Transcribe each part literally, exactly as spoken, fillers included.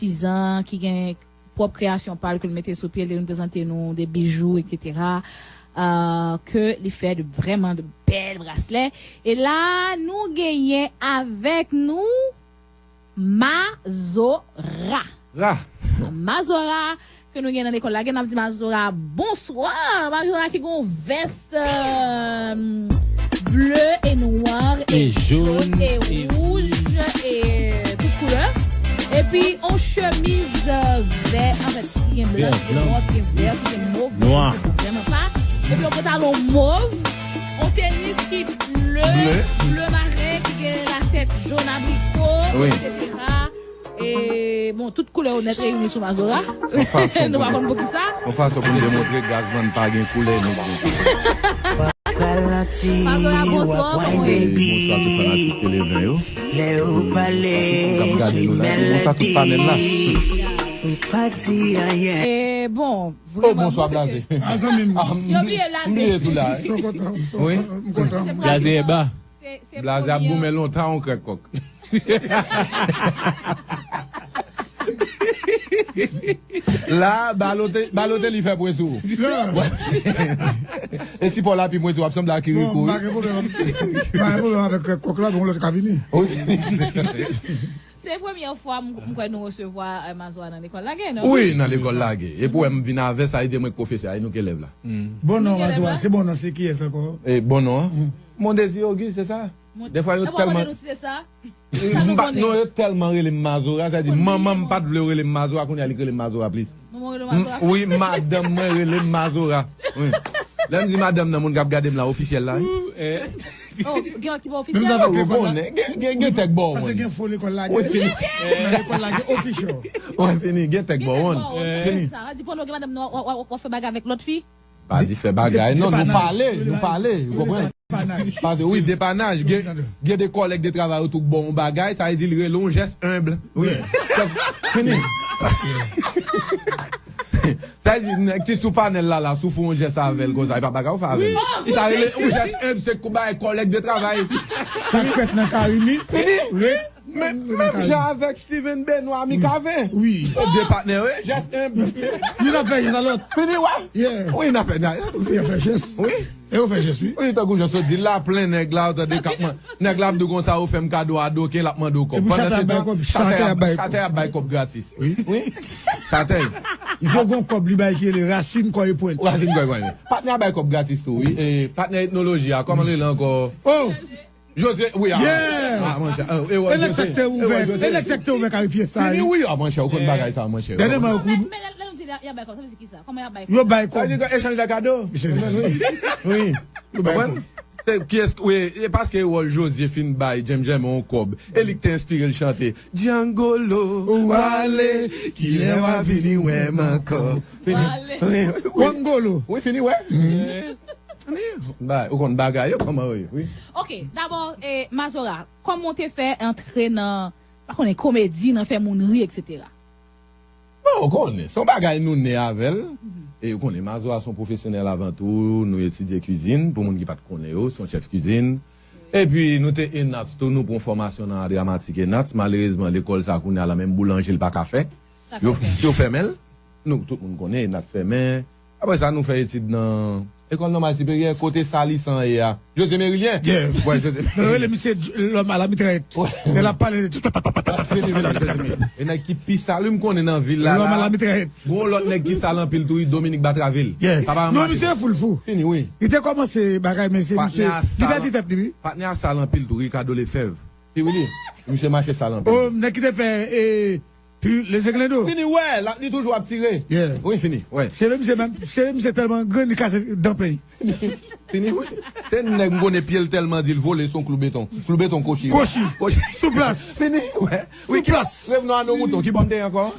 artizan ki gen pwòp kreyasyon pa l ke l mete sou pye, l te vin prezante nou de bijou, et cetera, euh, ke li fè de vrèman de bèl braslè. E la, nou genyen avèk nou Mazora. Ra. Mazora, ke nou gen nan lekòl la, gen n ap di Mazora, bonswa. Mazora ki gen yon vès, euh, bleu et noir et jaune et rouge et tout koulè. Epi yon chemiz, euh, vè, anfèt, ki gen blan, ki gen nwa, ki gen vè, ki gen mov, nwa, ki gen vrèman pa. Epi yon pantalon mov, yon tenis ki ble, ble maren, ki gen lasèt jòn abriko, wi, et cetera. E, bon, tout koulè yo nèt reyini sou Mazora. Nou pa konn poukisa. Yon fason pou n demontre Gazman pa gen koulè, nou gen koulè. Mazora, bonswa, kòman w ye? Bonswa tout fanatik Eleven yo. Lè yo pale, sweet melodies. Bonswa tout panèl la. Ou pa di anyen. E, bon, oh, vrèman, bonswa, Blaze. A, zanmi m. Yo bliye Blaze. M bliye tou la. M kontan, m kontan, m kontan. Blaze e ba. Blaze ap goumen lontan, on krèk kòk. La, Balote-, Balotelli fè pwen sou ou. E si Paul api pwen sou, ap sanble ak Kirikou. Bon, m pa gen pwoblèm. M pa gen pwoblèm avèk krèk kòk la, bon, lòt ka vini. Wi. Se premyè fwa m, m kwè nou resevwa, eh, Mazora nan lekòl Lagè, non? Wi, nan lekòl Lagè. E pou wè m vin avè sa, e di mwen k pwofesè a, e nou k elèv la. Bon non, Mazora, se bon non, se kiyès ankò? E bon non an? Mondésir Auguste, se sa? Dèfwa yo tèlman, non, yo tèlman rele m Mazora, sa di manman m pa t vle yo rele m Mazora, kounye a li k rele m Mazora plis. Wi, madanm mwen rele m Mazora. Wi. Lè m di madanm nan, moun k ap gade m la, ofisyèl la, wi. Oh, gen lòt ki pa ofisyèl? Ou konnen, gen, gen, gen tèk bò, paske gen fo lekòl Lagè. Nan lekòl Lagè official. Wi, fini, gen tèk bò, wi. Fini. Sa di pandan w gen madanm nan, w, w, w, w ap fè bagay avèk lòt fi? Pa di fè bagay, non, nou pale, nou pale, ou konprann? Paske, wi, depanaj, gen, gen de kòlèg de travay ou tou k ba w yon bagay, sa vle di l rele yon jès enb. Wi. Fini. Sa vle di, nèg ki sou panèl la, la, si w fè yon jès avè l konsa, e pa bagay ou fè avè l. Sa rele yon jès enb, se kou bay kòlèg de travay. Sa k fèt nan Karimi. Fini. Men, menm jan avèk Steven Benoit, Mikaven. Wi. Se de patnè, wi, jès enb. Youn ap fè jès a lòt. Fini, wè? Yeah. Wi, n ap fè, n ap fè jès. Wi. E yo fè jès, wi. Wi, tankou jan sot di la, plen nèg la, ou tande k ap man-, nèg la ap di w konsa, ou fè m kado a doken, l ap mande w kòb. Epi pandan se tan, chatèy ap bay kòb. Chatèy ap bay kòb gratis. Wi. Wi. Chatèy. Misye gon kòb li bay ki rele rasin kò e pwent. Rasin kò e pwent. Patnè a bay kòb gratis tou, wi. E patnè etnoloji a, kòman l rele ankò? Oh! Jose, wi, a. Yeah! A, monchè, e, e, wè, e nèg Jose, sèktè ouvè, e nèg sèktè ouvè Kari Fiesta, fini, wi, a, monchè, ou konn bagay sa, monchè. Dènye mwa, men, men, lè, lè nou di y a, y a bay kòb, sa vle di kisa? Kòman y a bay kòb? Yo bay kòb. Sa vle di echanj de kado. Wi. Ou konprann? Se kiyès, wi, e paske wòl Jose fin bay Djenm Djenm yon kòb. E li k te enspire l chante Djangolo, ou ale, kilè w a vini wè m ankò? Fini. Wi, wi. Wangolo. Wi, fini, wè. Ba, ou konn bagay yo kòman yo ye, wi. Ok, dabò, e, Mazora, kòman w te fè antre nan, pa konnen, komedi, nan fè moun ri, et cetera? Bon, ou konnen, se yon bagay nou ne avè l. E ou konnen, Mazora se yon pwofesyonèl avan tou, nou etidye kwizin, pou moun ki pa t konnen yo, se yon chèf kwizin. Epi nou te ENATS tou, nou pran fòmasyon nan a dramatik ENATS. Malerezman, lekòl sa kounye a la, menm boulanje l pa ka fè. Yo, yo fèmen l. Nou, tout moun konnen, ENATS fèmen. Apre sa, nou fè etid nan Ekòl Nòmal Siperyè, kote Salisan ye a. José Mérilien. Yeah. Wè, José. Yo rele misye J-, l'homme à la mitraillette. Wè. E l ap pale de tout. Fini, fini, fini, fini. E nèg ki pi sal, wi, m konnen nan vil la. L'homme à la mitraillette. Gon lòt nèg ki sal anpil tou, wi, Dominique Batraville. Yes. Non, misye foul fou. Fini, wi. Li te kòmanse bagay, men se misye, li pèdi tèt li, wi. Patnè a sal anpil tou, Ricardo Lefebvre. Pi wi, li. Misye mache sal anpil. Oh, nèg ki te fè, e, Pi, Les Inglendo. Fini, wè, la, li toujou ap tire. Yeah. Wi, fini, wè. Cheve misye menm, cheve misye tèlman grenn, li kase dan peny. Fini, wi. Se nèg m konnen pye l tèlman di l vole, se yon klou beton. Klou beton kochi. Kochi. Kochi. Sou plas. Fini, wè. Wi, sou plas. Revenons à nos moutons. Ki bò m te ye ankò?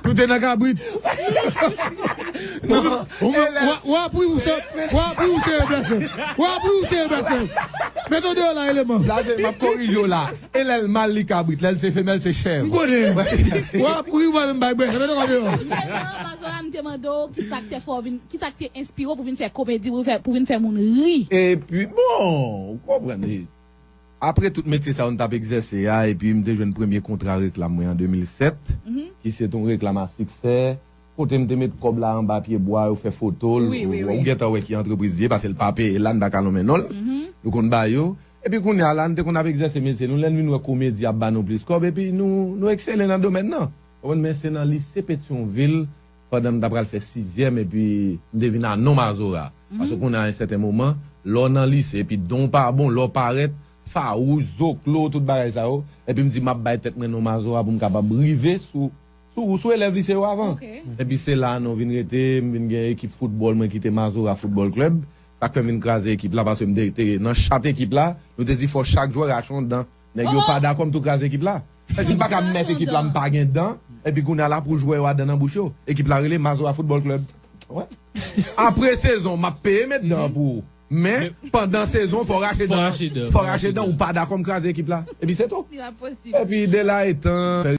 Nou te nan kabrit. Non. Ou, ou, ou, w ap ri ou se, w ap ri ou se blasfèm. W ap ri ou se blasfèm. Met ou deyò la, eleman. La, se, m ap korije w la. E lè l mal, li kabrit. Lè l se femèl, se chèv. M konnen. W ap ri, w ap menm bay brèt. Mete w deyò. Sèlman, Mazora, m te mande w, kisa k te fè w vin, kisa k te enspire w pou vin fè komedi, pou fè, pou vin fè moun ri? Epi, bon, ou konprann, e, apre tout metye sa yo m t ap egzèse a, epi m te jwenn premye kontra reklam mwen an de mil sèt, ki se t on reklam a siksè, kote m te met kòb la anba pye bwa, yo fè foto l, Wi, wi, ou, wi. ou gentan wè ki antrepriz li ye, paske l pa peye la, n pa ka nonmen non l. Nou konn ba yo. Epi kounye a la, n te konn ap egzèse metye nou, lè n vin wè komedi ap ba nou plis kòb, epi nou, nou eksele nan domèn nan. Ou konprann? Men se nan lise Petyonvil, pandan m ta pral fè sizyèm, epi m te vin a non Mazora. Paske kounye a, a yon sèten moman, lè w nan lise, epi don w pa bon, lè w parèt, fawouch, zoklo, tout bagay sa yo, epi m di m ap bay tèt mwen non Mazora pou m kapab rive sou, sou, sou elèv lise yo avan. Epi se la non vin rete, m vin gen ekip foutbòl mwen ki te Mazora Football Club. Sa k fè m vin kraze ekip la, paske m te, te nan chat ekip la, nou te di fò chak jwè rache yon dan. Nèg yo pa dakò m tou kraze ekip la. Paske m pa ka mèt ekip la, m pa gen dan, epi kounye a la pou jwè yo a dan nan bouch yo. Ekip la rele Mazora Football Club. Ou konprann? Apre sezon, m ap peye met dan pou ou. Men, pandan sezon, fò rache dan. Fò rache dan, ou pa dakò m kraze ekip la. Epi se tou. Epi de la etan, fè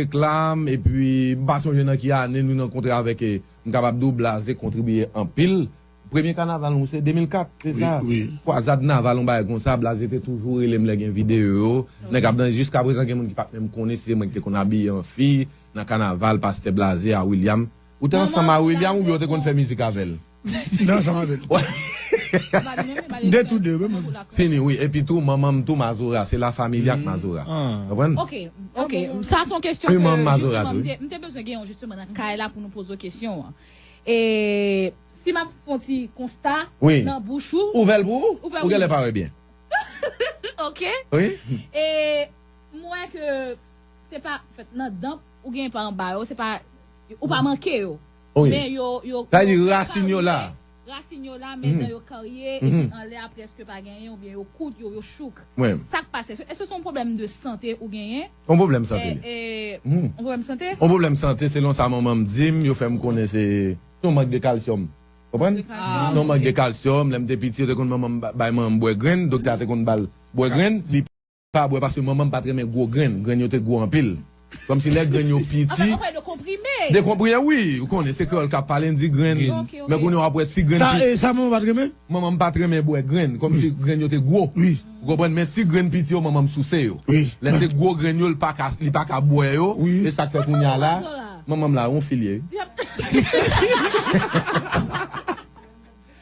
reklam, epi m pa sonje nan ki ane nou rankontre avèk, e, m kapab di w Blaze kontribiye anpil. Premye kanaval nou se de mil kat, se sa? Kwazad naval, yon bagay konsa, Blaze te toujou rele m lè gen videyo yo. Nèg ap danse, jiskaprezan gen moun ki pa t menm konnen si se mwen ki te konn abiye an fi nan kanaval, Pastè Blaze a William. Ou te ansanm a William oubyen ou te konn fè mizik avè l? Nan ansanm avè l. De tou de, wi, mwen. Fini, wi. Epi tou, manman m tou Mazora, se la familya k Mazora. Konprann? Ok, ok. Sa se yon kesyon ke, jisteman, m te, m te bezwen gen yon, jisteman, nan kay la pou nou poze w kesyon an. E si m ap fè yon ti konsta nan bouch ou. Ouvè l pou ou? Ou genlè pa wè byen. Ok. Wi. E m wè ke se pa, anfèt, nan dan ou gen pa anba yo, se pa, ou pa manke yo. Men yo, yo, sa di rasin yo la. Rasin yo la, men dan yo karye, epi anlè a prèske pa genyen, oubyen yo kout, yo, yo chouk. Sa k pase? Èske se yon pwoblèm de sante ou genyen? Yon pwoblèm sante li. Yon pwoblèm sante? Yon pwoblèm sante, selon sa manman m di m, yo fè m konnen se, se yon mank de kalsyòm. Konprann? Se yon mank de kalsyòm. Lè m te piti, yo te konn manman m ba-, bay manman m bwè grenn, doktè a te konn ba l bwè grenn, li pa bwè paske manman m pa t renmen gwo grenn, grenn yo te gwo anpil. Kòmsi lè grenn yo piti. De konprime, wi, ou konnen, se kreyòl k ap pale, n di grenn. Men kounye a w ap wè ti grenn. Sa, e, sa manman w pa t renmen? Manman m pa t renmen bwè grenn, kòmsi grenn yo te gwo. Ou konprann? Men ti grenn piti yo, manman m souse yo. Lè se gwo grenn yo, li pa ka, li pa ka bwè yo. E sa k fè kounye a la, manman m la, yon filye.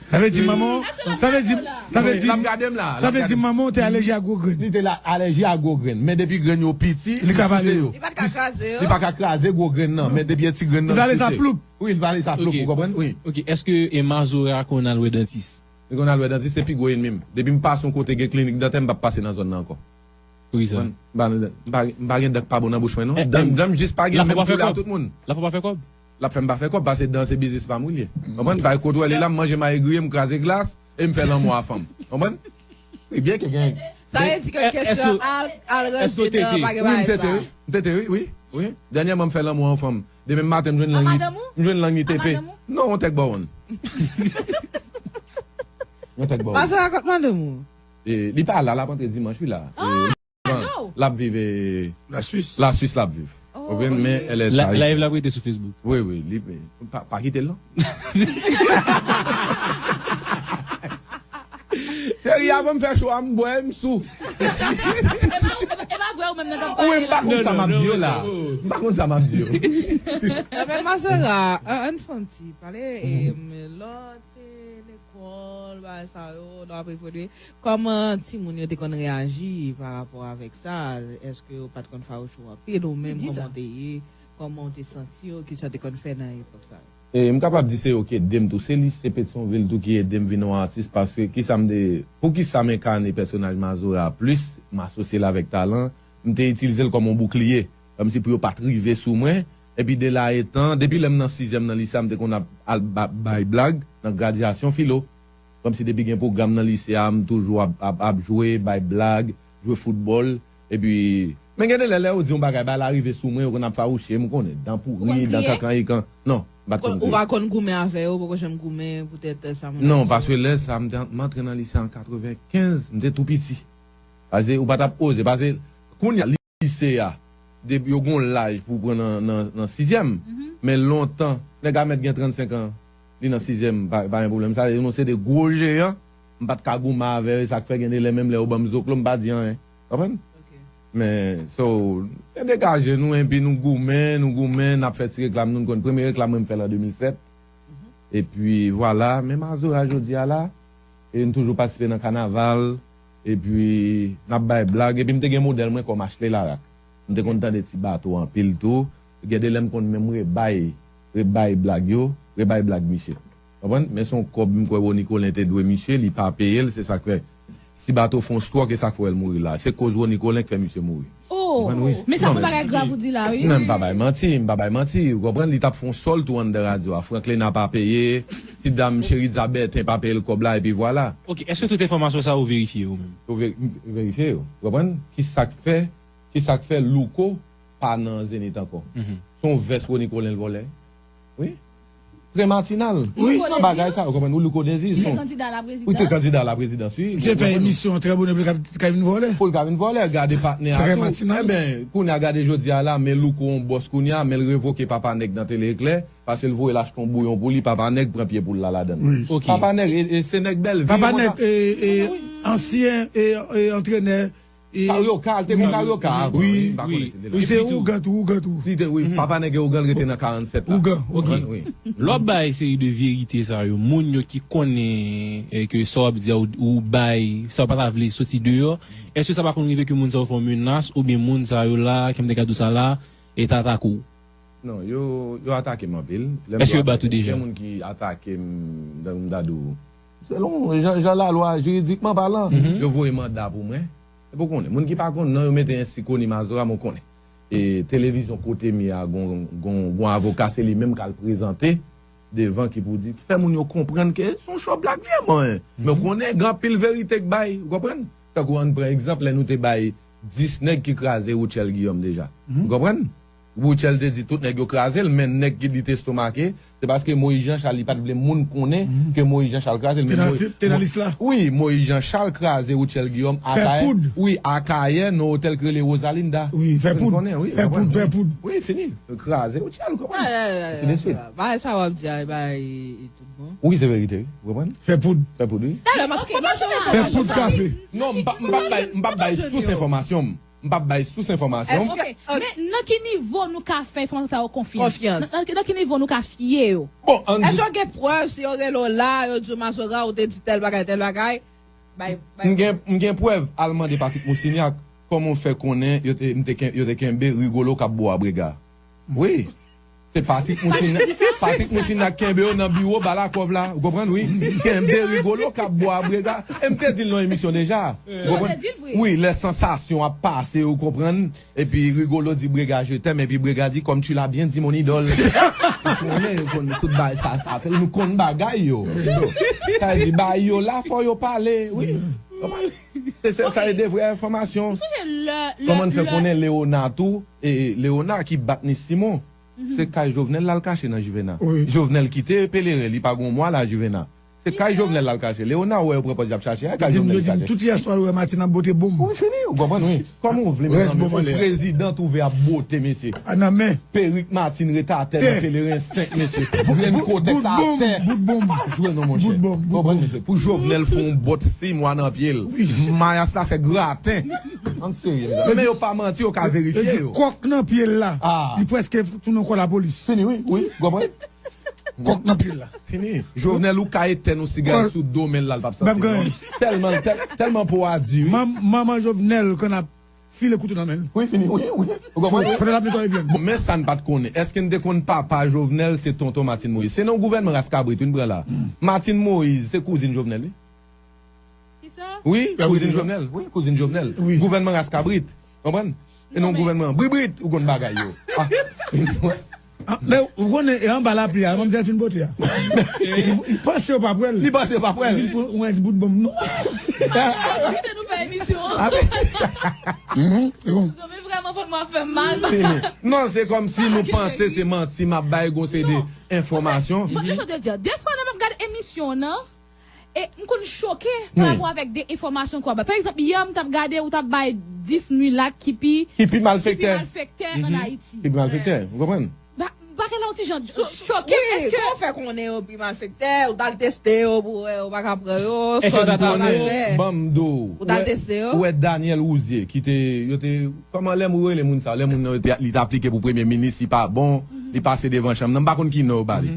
Sa vle di manman, sa vle di, sa vle di, sa vle di manman w te alèji a gwo grenn. Li te alèji a gwo grenn, men depi grenn yo piti, li ka vale yo. Li pa t ka kraze yo. Li pa ka kraze gwo grenn nan, men depi ti grenn nan. Li vale sa ploup. Wi, li vale sa ploup, ou konprann? Wi. Ok, èske e Mazora konn al wè dantis? Li konn al wè dantis, se pi gwo ènmi m. Depi m pase yon kote gen klinik dantè, m p ap pase nan zòn nan ankò. Poukisa? M pa, m pa, m pa gen dan k pa bon nan bouch mwen, non. Dan, dan m jis pa gen menm koulè a tout moun. L ap fè w pa fè kòb? L ap fè m pa fè kòb, paske dan se biznis pa m ou l ye. Konprann? Bay kontwòl li la, m manje mayi griye, m kraze glas, e m fè lanmou a fanm. Konprann? Wi, byen ke gen. Sa vle di ke kesyon al, al ranje dan, pa gen bagay sa. M tete, wi, m tete, wi, wi, wi. Dènyèman, m fè lanmou a yon fanm. Demen maten, m jwenn lang li, m jwenn lang li tepe. Non, yon tèk bawon. Yon tèk bawon. Pase rakont madanm ou. E, li pa la, l ap antre dimanch, wi, la. E, l ap viv, e, Laswis. Laswis l ap viv. Ou konprann? Men, elle est haïtienne. Live la ap rete sou Facebook. Wi, wi, li, pa, pa kite l, non. Cheri a ban m fè cho a, m bwè, m sou. E pa, e pa, e pa vre ou menm nan k ap pale la. Wi, m pa konn sa m ap di yo la. M pa konn sa m ap di yo. Nan men Mazora, an, ann fè yon ti pale, e, lè w te lekòl, bagay sa yo, lè w ap evolye, kòman timoun yo te konn reyaji pa rapò avèk sa? Èske yo pa t konn fawouch ou anpil? Ou menm, kòman w te ye? Kòman w te santi w? Kisa w te konn fè nan epòk sa yo? E, m kapab di se yo ki ede m tou. Se lise Petyonvil tou ki ede m vin yon atis, paske kisa m te, poukisa m enkane pèsonaj Mazora a plis, m asosye l avèk talan, m te itilize l kòm yon boukliye, kòmsi pou yo pa t rive sou mwen. Epi de la etan, depi lè m nan sizyèm nan lise a, m te konn ap al ba-, bay blag nan gradyasyon filo. Kòmsi depi gen pwogram nan lise a, m toujou ap, ap, ap jwe, bay blag, jwe foutbòl. Epi, men gen de lè, lè yo di yon bagay, bagay la rive sou mwen, yo konn ap fawouche m, ou konnen, dan pouri, dan kankan, ikan. Non, m pa t konn kriye. Ou pa konn goumen avè yo, ou poko janm goumen poutèt sa moun ap di w? Non, paske lè sa, m te, m antre nan lise an katrevenkenz, m te tou piti. Paske ou pa t ap oze, paske kounye a, lise a, depi yo gen yon laj pou w pran nan, nan, nan sizyèm, men lontan, nèg a mèt gen trannsenk an, li nan sizyèm, pa, pa gen pwoblèm. Sa, nou se de gwo jeyan, m pa t ka goumen avè yo, e sa k fè gen de lè, menm lè yo ban m zoklo, m pa di anyen. Konprann? Men, so, nou degaje nou, epi nou goumen, nou goumen, n ap fè ti reklam nou, nou konn premye reklam mwen m fè l an de mil sèt. Epi, vwala, men Mazora jodi a la, e n toujou patisipe nan kanaval, epi n ap bay blag, epi m te gen modèl mwen kòm Ashley Laraque. M te konn tande Ti Bato anpil tou, gen de lè m konn menm rebay, rebay blag yo, rebay blag misye. Konprann? Men se yon kòb m kwè Rony Colin te dwe misye, li pa peye l, se sa k fè Ti Bato fè yon stroke, e sa k fè l mouri la. Se koz Rony Colin k fè misye mouri. Oh, men sa se yon bagay grav ou di la, wi. Non, m pa bay manti, m pa bay manti. Ou konprann, li t ap fè yon sòl tou anndan radyo a. Franklin a pa peye, ti dam Cheri Zabèten pa peye l kòb la, epi vwala. Ok, èske tout enfòmasyon sa yo verifye yo menm? Yo ve- m verifye yo. Ou konprann? Ki sa k fè, ki sa k fè Louko pa nan Zenith ankò? Se yon vès Rony Colin l vòlè. Wi. Trè matinal. Wi. Bagay sa, ou konprann, ou Louko Désir. Li te kandida a la prezidans. Wi, te kandida a la prezidans, wi. Misye fè emisyon trè bonè pou li ka, ka vin vòlè. Pou l ka vin vòlè, gade patnè a tou. Trè matinal. Enben, kounye a gade jodi a la, men Louko yon bòs kounye a, men l revoke Papa Nèg nan Tele Eklè, paske l voye l achte yon bouyon pou li, Papa Nèg pran pye poul la ladan l. Wi. Ok. Papa Nèg, e, e, se nèg Bèlvi. Papa Nèg, e, e, ansyen, e, e, antrenè E Carioca, l te gon Carioca avan, wi, m pa konnen si l te la. Wi, se ougan tou, ougan tou. Li te, wi, papa nèg e ougan l rete nan karannsèt la. Ougan, ougan. Wi. Lè w ap bay seri de verite sa yo, moun yo ki konnen, eh, ke sa w ap di a, ou, ou bay, sa w pa ta vle soti deyò, èske sa pa konn rive ke moun sa yo fè w menas, oubyen moun sa yo la, ke m te ka di w sa la, e ta atake w? Non, yo, yo atake m anpil. Èske yo bat ou deja? Gen moun ki atake m, dan m ta di w. Selon jan, jan lalwa, jiridikman palan, yo voye manda pou mwen. Epi w konnen, moun ki pa konn non, yo mete ensi Koni Mazora, mwen konnen. E televizyon kote m ye a, gon, gon, gon avoka, se li menm k al prezante devan ki pou di, ki fè moun yo konprann ke se yon show blag li ye, mwen. Men w konnen, gen anpil verite k bay, ou konprann? Tankou ann pran egzanp, lè nou te bay dis nèg ki kraze Rutshelle Guillaume deja. Ou konprann? Rutshelle te di tout nèg yo kraze l, men nèg ki li te estomake, se paske Moïse Jean Charles li pa t vle moun konnen ke Moïse Jean Charles kraze l. Te nan, te nan lis la. Wi, Moïse Jean Charles kraze Rutshelle Guillaume Akayè. Wi, Akayè, nan otèl ki rele Rosalinda. Wi, fè poud. Fè poud, fè poud. Wi, fini. Kraze Rutshelle, konprann. Ainsi de suite. Bagay sa w ap di a, e bagay, e tout bon. Wi, se verite, wi. Ou konprann? Fè poud. Fè poud, wi. Talè, m ap, fè poud kafe. Non, m pa, m pa bay, m pa bay sous enfòmasyon m. M p ap bay sous enfòmasyon. Ok, men nan ki nivo nou ka fè enfòmasyon sa yo konfyans? Konfyans. Nan, nan, nan ki nivo nou ka fye yo? Bon, ann di. Èske w gen prèv si yo rele w la, yo di w Mazora, ou te di tèl bagay, tèl bagay? Bay, bay. M gen, m gen prèv, al mande Patrick Moussignac, kòman w fè konnen yo te, m te ken-, yo te kenbe Rigolo k ap bwè brega? Wi. Se Patrick Moussignac, Patrick Moussignac kenbe yo nan biwo Balakòv la. Ou konprann, wi? Kenbe Rigolo k ap bwè brega. E m te di l nan emisyon deja. Ou konprann? Wi, lè sansasyon ap pase, ou konprann? Epi Rigolo di Brega, je t'aime, epi Brega di, comme tu l'as bien dit, mon idole. Ou konnen, ou konn tout bagay sa, sa, nou konn bagay yo. Sa vle di, bagay yo la, fò yo pale, wi. Konprann? Se, se, sa e de vrè enfòmasyon. Kòman n fè konnen Léona tou, e Léona ki bat Ni Simon? Se kay Jovenel l al kache nan Juvena. Wi. Jovenel kite Pelerin, li pa gon mwa la Juvena. Se kay Jovenel l al kache. Léona wè yo pran pòz y ap chache a, kay Jovenel li kache. Tout yè swa yo wè Martine ap bote bonm. Wi, fini, ou konprann, wi. Kòman w vle, mezanmi, yon prezidan twouve ap bote, mesye? A nan men. Perik Martine ret atè nan Pelerin senk, mesye. Grenn kotèks atè. Bout bonm, bout bonm. Pa jwe non, monchè. Bout bonm, bout bonm. Konprann, mesye. Pou Jovenel fè yon bòt sis mwa nan pye l. Wi. Mayas la fè graten. Ann serye, mezanmi. Men yo pa manti, yo ka verifye yo. Kòk nan pye l la. Li prèske tounen kò lapolis. Fini, wi, wi, ou konprann? Kòk nan pye l la. Fini. Jovenel, ou ka etèn yon siga sou do men l la, l p ap santi l non. Tèlman, tèl-, tèlman po a di, wi. Manman Jovenel konn ap file kouto nan men l. Wi, fini, wi, wi. Ou konprann, wi? Pandan l ap netwaye pye l. Bon, men sa n pa t konnen. Èske n te konn papa Jovenel se tonton Martine Moïse? Se nan yon gouvènman ras kabrit, wi, n pran la. Martine Moïse, se kouzin Jovenel, wi. Kisa? Wi, kouzin Jovenel. Wi, kouzin Jovenel. Wi. Gouvènman ras kabrit. Konprann? E non gouvènman. Bribrit, ou konn bagay yo. Ah. Ah, men ou konnen, e anba lapli a, manmzèl fin pote a. Li panse yo p ap wè l. Li panse yo p ap wè l. Li vin pou yon rès bout bonm nwa. Kite nou fè emisyon an. Zanmi, vrèman, fò nou ap fè mal. Non, se kòmsi nou panse se manti, m ap bay gon seri de enfòmasyon. Mwen, mwen, mwen te di, defwa, lè m ap gade emisyon nan, e m konn choke pa rapò avèk de enfòmasyon ke w ap bay. Pa egzanp, yè m t ap gade, ou t ap bay dis milat ki pi, ki pi malfektè ann Ayiti. Ki pi malfektè, ou konprann? Ba, bagay la, ti jan choke. Wi, kòman w fè konnen yo pi malfektè? Ou t al teste yo pou wè, ou pa ka pran yo? Sòt ou t al fè? Ban m di w. Ou t al teste yo? Ou wè Daniel Rouzier ki te, yo te, kòman lè m rele moun sa, lè moun nan yo te, li t aplike pou premye minis, li pa bon, li pase devan chanm nan, m pa konn ki non yo ba li.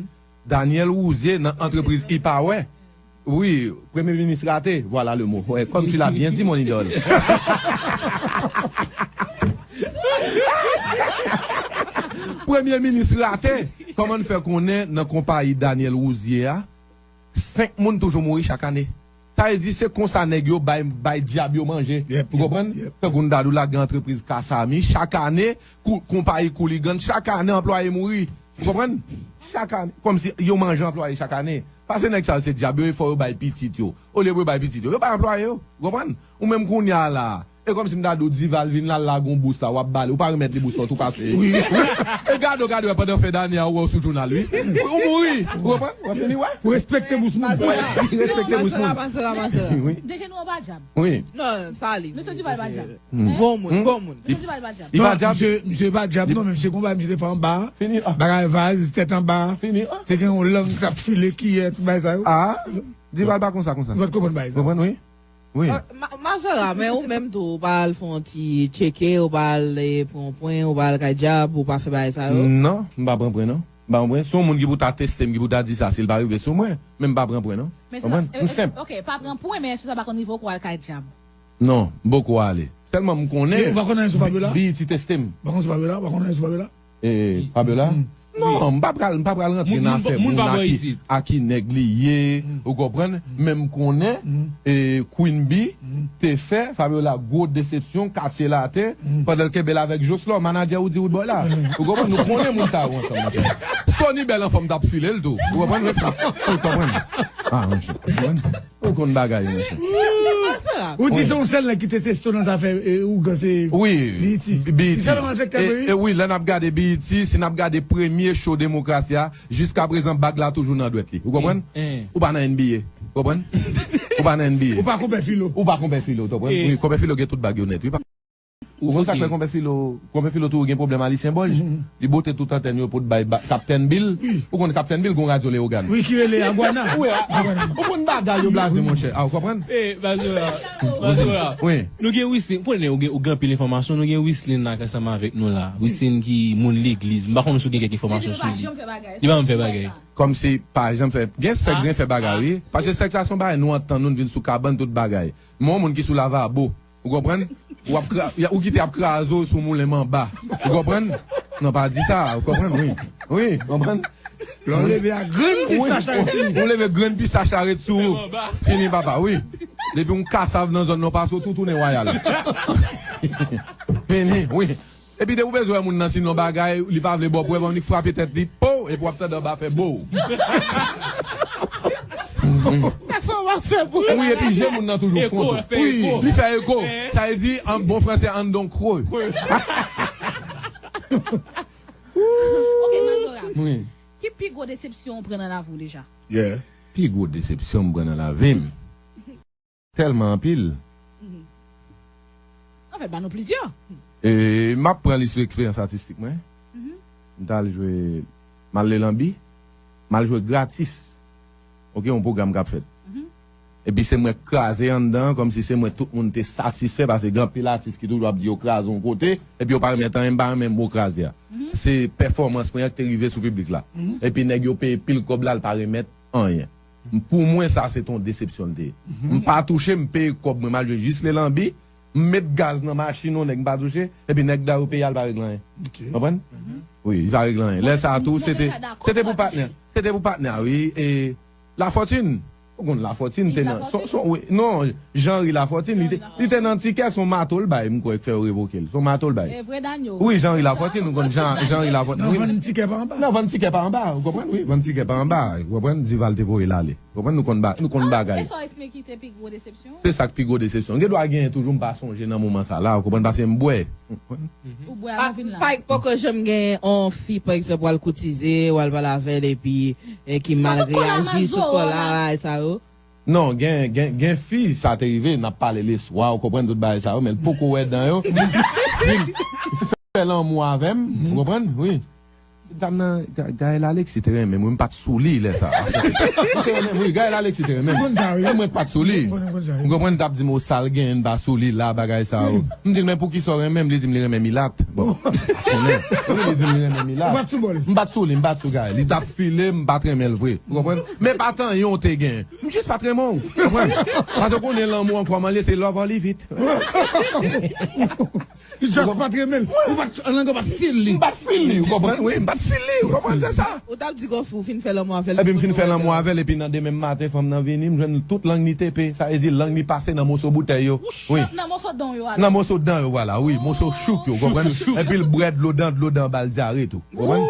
Daniel Rouzier nan antrepriz IPAWER. Wi, premye minis rate, voilà le mot. Ouais, comme tu l'as bien dit, mon idole. Premye minis rate, kòman n fè konnen nan konpayi Daniel Rouzier a, senk moun toujou mouri chak ane? Sa vle di se konsa nèg yo bay, bay dyab yo manje. Ou konprann? Tankou n ta di w la, gen antrepriz Kasami, chak ane, kou, konpayi Kouligann, chak ane anplwaye mouri. Ou konprann? Chak ane, kòmsi yo manje anplwaye chak ane. Paske nèg sa yo se dyab yo, e fò yo bay pitit yo. Olye pou yo bay pitit yo, yo bay anplwaye yo. Ou konprann? Ou menm kounye a la, e kòmsi m ta di w Dival vin la, l lage yon bous la, w ap ba li, ou pa remèt li bous la, ou tou kase. Wi. E gade w, gade w, pandan fen dane a, ou wè w sou jounal, wi. Ou mouri. Ou konprann? Ou fini, wè. Ou respekte bous moun. Respekte bous moun. Wi. Deje nou an pa dyab. Wi. Non, sa li. Mesye Dival pa dyab. Bon moun, bon moun. Mesye Dival pa dyab. Li pa dyab. Misye, misye pa dyab, non, men misye konn bagay, misye te fè anba. Fini. Bagay vaz, tèt anba. Fini. Te gen yon lang k ap file, kiyè, tout bagay sa yo. Ah, Dival pa konsa, konsa. Ou pa t konprann bagay sa. Konprann, wi. Wi. Ah, Ma-, Mazora, men ou menm tou, ou pa al fè yon ti tcheke, ou pa al, eh, pran pwen, ou pa al kay dyab, ou pa fè bagay sa yo? Non, m pa pran pwen, non. M pa pran pwen. Se yon moun ki pou ta teste m, ki pou ta di sa, si l pa rive sou mwen, men m pa pran pwen, non. Konprann? M senp. Ok, pa pran pwen, men èske sa pa konn rive w kou al kay dyab? Non, m poko ale. Sèlman m konnen. Ou pa konn anyen sou Fabiola? B E T teste m. Ou pa konn sou Fabiola? Ou pa konn anyen sou Fabiola? E, Fabiola? Non, m pa pral, m pa pral rantre nan afè moun a ki, a ki nèg li ye, ou konprann? Men m konnen, e, Queen Bee te fè Fabiola gwo desepsyon, katye laten, pandan l kenbe l avèk Jocelor, manadjè Roody Roodboy la. Ou konprann? Nou konnen moun sa yo ansanm, monchè. Sony Bèl anfòm t ap file l tou. Ou konprann? Ou konprann? Ah, monchè. Ou konprann? Ou konn bagay yo, mesye. Ou di se yon sèl nèg ki te teste w nan zafè, e, ougan, se B E T. Wi, B E T. Li sèlman malfektè, wi. E, e wi, lè n ap gade B E T, si n ap gade premye show demokrasi a, jiska prezan bag la toujou nan dwèt li. Ou konprann? Ou pa nan N B A. Ou konprann? Ou pa nan N B A. Ou pa konpè Filo. Ou pa konpè Filo, ou konprann? Wi, konpè Filo gen tout bag yo nèt, wi. Ou konn sa k fè konpè Filo, konpè Filo toujou gen pwoblèm a Lucien Borges? Li bote tout antèn yo pou t bay ba-, Kaptèn Bill. Ou konn Kaptèn Bill gon radyo Leyogàn. Wi, ki rele Agwana. Wi, a, a, ou konn bagay yo blaze, monchè. A, ou konprann? E, Mazora, Mazora. Wi. Nou gen Wislin, ou konnen ou gen, ou gen anpil enfòmasyon, nou gen Wislin la k ansanm avèk nou la. Wislin ki moun legliz. M pa konnen si w gen kèk enfòmasyon sou li. Li pa janm fè bagay. Kòmsi pa janm fè. Gen sèks gen fè bagay, wi. Paske sèks la se yon bagay nou antann, nou vin sou kabann, tout bagay. Men yon moun ki sou lavabo. Ou konprann? Ou ap kra-, ou kite ap kraze w sou moulen manba. Ou konprann? Non, pa di sa. Ou konprann? Wi. Wi, konprann? Lè w leve a grenn pistach la ret sou ou. Ou leve grenn pistach la ret sou ou. Fini, papa, wi. Depi yon kasav nan zòn nan pase, ou tou tounen wayal. Fini, wi. Epi depi w bezwen wè moun nan, sinon bagay, li pa vle ba w pwèv, annik frape tèt li, po, epi w ap tande anba fè bo. Sa fè w ap fè bo. Wi, epi je moun nan toujou fon tou. Wi, li fè eko. Sa vle di, an bon fransè, an don kwo. Ok, Mazora. Wi. Ki pi gwo desepsyon w pran nan lavi w deja? Yeah. Pi gwo desepsyon m pran nan lavi m. Tèlman anpil. Anfèt, ba nou plizyè. E, m ap pran li sou eksperyans atistik mwen. M t al jwe, m al Lelanbi, m al jwe gratis. Ok, yon pwogram k ap fèt. Epi se mwen k kraze anndan, kòmsi se mwen tout moun te satisfè, paske gen anpil atis ki toujou ap di yo kraze yon kote, epi yo pa renmen tan, m pa renmen mo kraze a. Se pèfòmans mwen an ki te rive sou piblik la. Epi nèg yo peye pil kòb la, l pa remèt anyen. Pou mwen, sa se t on desepsyon l te ye. M pa touche, m peye kòb mwen, m al jwe jis Lelanbi, m met gaz nan machin yon nèg m pa touche, epi nèg la yo peye a, l pa regle anyen. Konprann? Wi, li pa regle anyen. Lè sa a tou, se te, se te pou patnè. Se te pou patnè, wi. E Lafortune, ou konn Lafortune te nan, son, son, wi, non, Jean Henry Lafortune, li te, li te nan tikè, se yon mato l bay, m kwè, k fè yo revoke l. Se yon mato l bay. Wi, Jean Henry Lafortune, ou konn Jean, Jean Henry Lafortune. Nan vann tikè pa anba. Nan vann tikè pa anba, ou konprann? Wi, vann tikè pa anba, ou konprann? Dival te voye l ale. Ou konprann? Nou konn ba-, nou konn bagay. E sa w estime ki te pi gwo desepsyon? Se sa k pi gwo desepsyon. Gen dwa genyen toujou, m pa sonje nan moman sa la, ou konprann, paske m bwè. Ou bwè avan vin la. Pa, poko janm gen on fi, pa egzanp, w al koutize, w al pale avè l, epi, e, ki mal reyaji sou kò la, bagay sa yo? Non, gen, gen, gen fi, sa te rive, n ap pale leswa, ou konprann, tout bagay sa yo, men l poko wè dan yo. Li fè lanmou avè m, ou konprann? Wi. Dam nan, Ga- Gaël Alexis te renmen m, wi, m pa t sou li lè sa a. Li te renmen m, wi, Gaël Alexis te renmen m. Ou konn sa, wi. E mwen k pa t sou li. Ou konn, ou konn sa, wi. Ou konprann, m t ap di m, o, sa l genyen, m pa sou li la, bagay sa yo. M di l, men poukisa w renmen m? Li di m li renmen milat. Bon, konnen. Wi, li di m li renmen milat. Ou pa t sou bò l? M pa t sou li, m pa t sou Gaël. Li t ap file m, m pa t renmen l vre. Ou konprann? Men pa t anyen w te gen. M jis pa t renmen w. Ou konprann? Paske w konnen lanmou an kòman l ye, se love or leave it. Li just pa t renmen l. Ou pa t, an lang, ou pa t feel li. M pa t feel li, ou konprann? Wi, m pa t feel li, ou konprann? Se sa. Ou t ap di gon fi w fin fè lanmou avè l. Epi m fin fè lanmou avè l, epi nan demen maten, fanm nan vini, m jwenn tout lang ni tepe. Sa vle di lang ni pase nan moso boutèy yo. Wi. Nan, nan moso dan yo a la. Nan moso dan yo, vwala, wi. Moso chouk yo, ou konprann? Epi l bwè dlo dan, dlo dan ba l dyare tou. Ou konprann?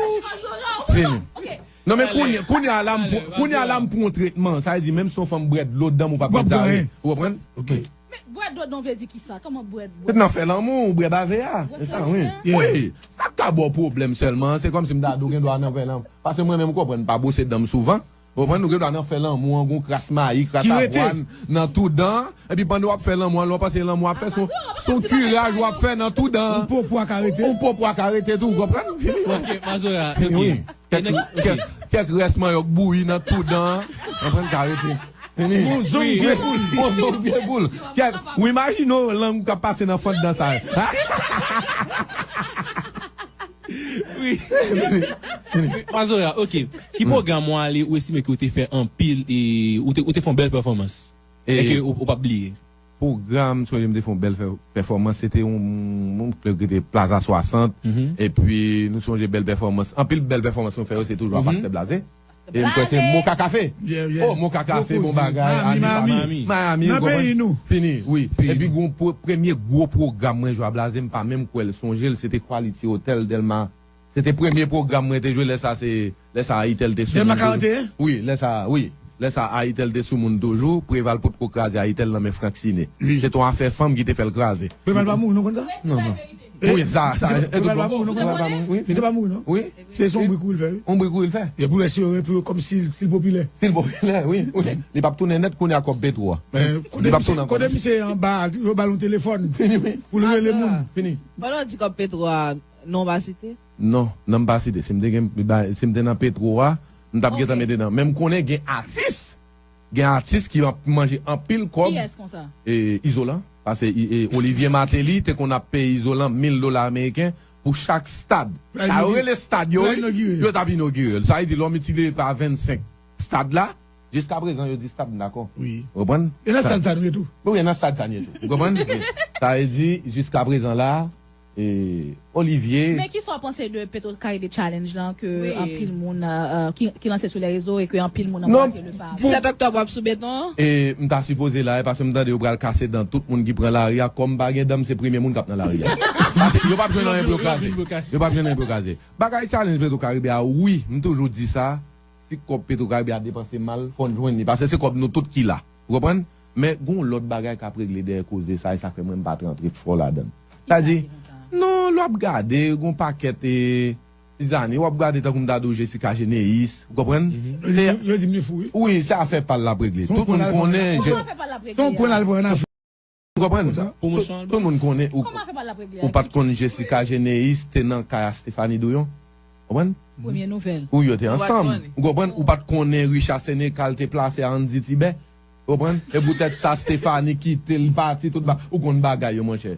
Fini. Ok. Non, men kounye, kounye a la, m pran, kounye a la, m pran yon tretman. Sa vle di, menm si yon fanm bwè dlo dan, ou p ap gen dyare. Ou konprann? Ok. Men bwè dlo dan vle di kisa? Kòman bwè, bwè? Nan fè lanmou, ou bwè bave a. Se sa, wi. Wi. Sa k ka ba w pwoblèm sèlman, se kòmsi m ta di w gen dwa nan fè lanmou. Paske mwen menm, ou konprann, m pa bwose dan m souvan. Ou konprann, ou gen dwa nan fè lanmou an, gon kras mayi, kras avwàn, nan tou dan. Epi pandan w ap fè lanmou an, lè w panse lanmou ap fè, se yon, se yon kiraj w ap fè nan tou dan. Yon po pwa ka rete. Yon po pwa ka rete tou, ou konprann? Fini. Ok, Mazora, ok. Wi. Kèk, kèk, kèk rès manyòk bouyi nan tou dan an. Konprann, ka rete. Fini. Yon zong vye boul. Yon zong vye boul. Kèk, ou imajine w lang ou k ap pase nan fant dan sa. Wi. Mazora, ok. Ki pwogram ou ale, ou estime ke ou te fè anpil e ou te, ou te fè yon bèl pèfòmans? E ke ou, ou p ap bliye? Pwogram, sonje m te fè yon bèl fè, pèfòmans, se te yon, yon klèb ki te Plaza swasant, epi nou sonje bèl pèfòmans, anpil bèl pèfòmans nou fè yo, se toujou a Pastè Blaze. E m kwè se Moka Kafe. Oh, Moka Kafe, bon bagay, Miami, Miami. Miami, nan peyi nou. Fini, wi. Epi gon premye gwo pwogram mwen jwe a Blaze, m pa menm kwè l, sonje l, se te Quality Hotel, Dèlma. Se te premye pwogram mwen te jwe, lè sa se, lè sa Ayitel te sou moun toujou. Dèlma karanteyen? Wi, lè sa, wi. Lè sa Ayitel te sou moun toujou, Preval potko kraze Ayitel nan men Frank Sine. Wi. Se te yon afè fanm ki te fè l kraze. Preval pa mouri, nou konn sa? Non, non. Wi, sa, sa, Preval pa mouri, nou konn sa? Preval pa mouri, wi, fini. Misye pa mouri, non? Wi. Se, se yon bri kouri l fè, wi. Yon bri kouri l fè. Yo pou lè si yo, pou yo, kòmsi l, si l popilè. Si l popilè, wi, wi. Li p ap tounen nèt kounye a kòb petwo a. Li p ap tounen ankò. Kote misye anba, yo ba l yon telefòn pou l rele moun. Fini. Pandan w di kòb petwo a, non w pa site? Non, non m pa site. Si m te gen, si m te nan petwo a, m t ap gentan mete nan. Men m konnen gen atis, gen atis ki ap manje anpil kòb. Kiyès konsa? E, Izolan. Paske i- e, Olivier Martelly te konn ap peye Izolan mil dola ameriken pou chak stad. Sa yo rele stad yo, wi, yo t ap inogire l. Sa vle di, lè w miltipliye pa vennsenk stad la, jiska prezan, yo di stad, m dakò. Wi. Ou konprann? E nan stad sa nou ye tou. Wi, nan stad sa nou ye tou. Ou konprann? Sa vle di, jiska prezan la, e, Olivier. Men kisa w panse de Petro Caribe Challenge lan ke anpil moun, euh, euh, ki, ki lanse sou lè rezo e ke anpil moun ankouraje le pa? Disèt oktòb w ap sou beton an? E m ta sipoze la, e paske m tande yo pral kase dan tout moun ki pran lari a, kòm m pa gen dan, m se premye moun k ap nan lari a. Paske yo p ap jwenn anyen pou yo kraze. Yo p ap jwenn anyen pou yo kraze. Bagay challenge Petro Caribe a, wi, m toujou di sa, si kòb Petro Caribe a depanse mal, fò n jwenn li, paske se kòb nou tout ki la. Ou konprann? Men gon lòt bagay k ap regle dèyè koze sa, e sa k fè mwen m pa t rantre fò ladan l. Sa di, non, lè w ap gade, gon pakèt, e, zizani, w ap gade tankou m ta di w Jessica Geneis, ou konprann? Yo di m li fou, wi. Wi, se afè pa l l ap regle. Tout moun konnen. Se yon pwen l al pran nan. Ou konprann? Tout moun konnen. Ou pa t konn Jessica Geneis te nan kay a Stephanie Douyon? Konprann? Premye nouvèl. Ou yo te ansanm. Ou konprann? Ou pa t konnen Richard Sénécal te plase a Andy Tibè? Ou konprann? E poutèt sa Stephanie kite l pati tout ba-, ou konn bagay yo, monchè.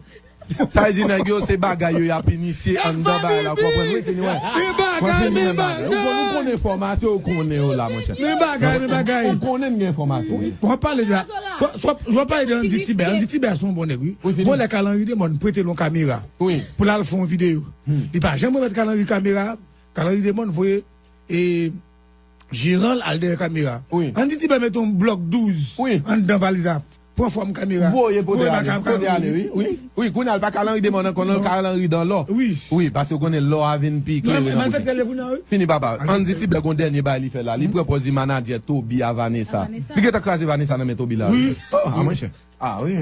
Sa vle di nèg yo se bagay yo y ap inisye anndan bagay la, ou konprann? Wi, fini, wè. Men bagay, men bagay. Ou konn, ou konn enfòmasyon, ou konnen yo la, monchè. Men bagay, men bagay. Ou konnen gen enfòmasyon. W ap pale de, w ap pale de Andy Tibè. Andy Tibè se yon bon nèg, wi. Bon, lè Carl Henry Demon prete l yon kamera pou l al fè yon videyo. Li pa janm remèt Carl Henry kamera. Carl Henry Demon voye, e, jeran l al dèyè kamera. Andy Tibè mete yon blòk douz anndan valiz la. Pran fòm kamera. Voye pote ale. Pote ale, wi. Wi, wi, kounye a l pa Carl Henry Demon ankò, non, Carl Henry dan lò. Wi. Wi, paske w konnen lò a vin pi klere nan bouch li. Fini, papa. Andy Tibè gon dènye bagay li fè la. Li pran pòz li manadjè Toby a Vanessa. Li gentan kraze Vanessa nan men Toby la. Wi. Oh, a, monchè. A, wi.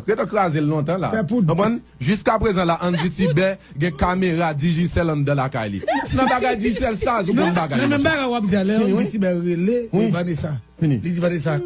Gentan kraze l lontan la. Konprann? Jiska prezan la, Andy Tibè gen kamera Digicel anndan lakay li. Nan bagay Digicel sa, ou bon bagay. Nan menm bagay w ap di a, lè Andy Tibè rele Vanessa. Li di Vanessa,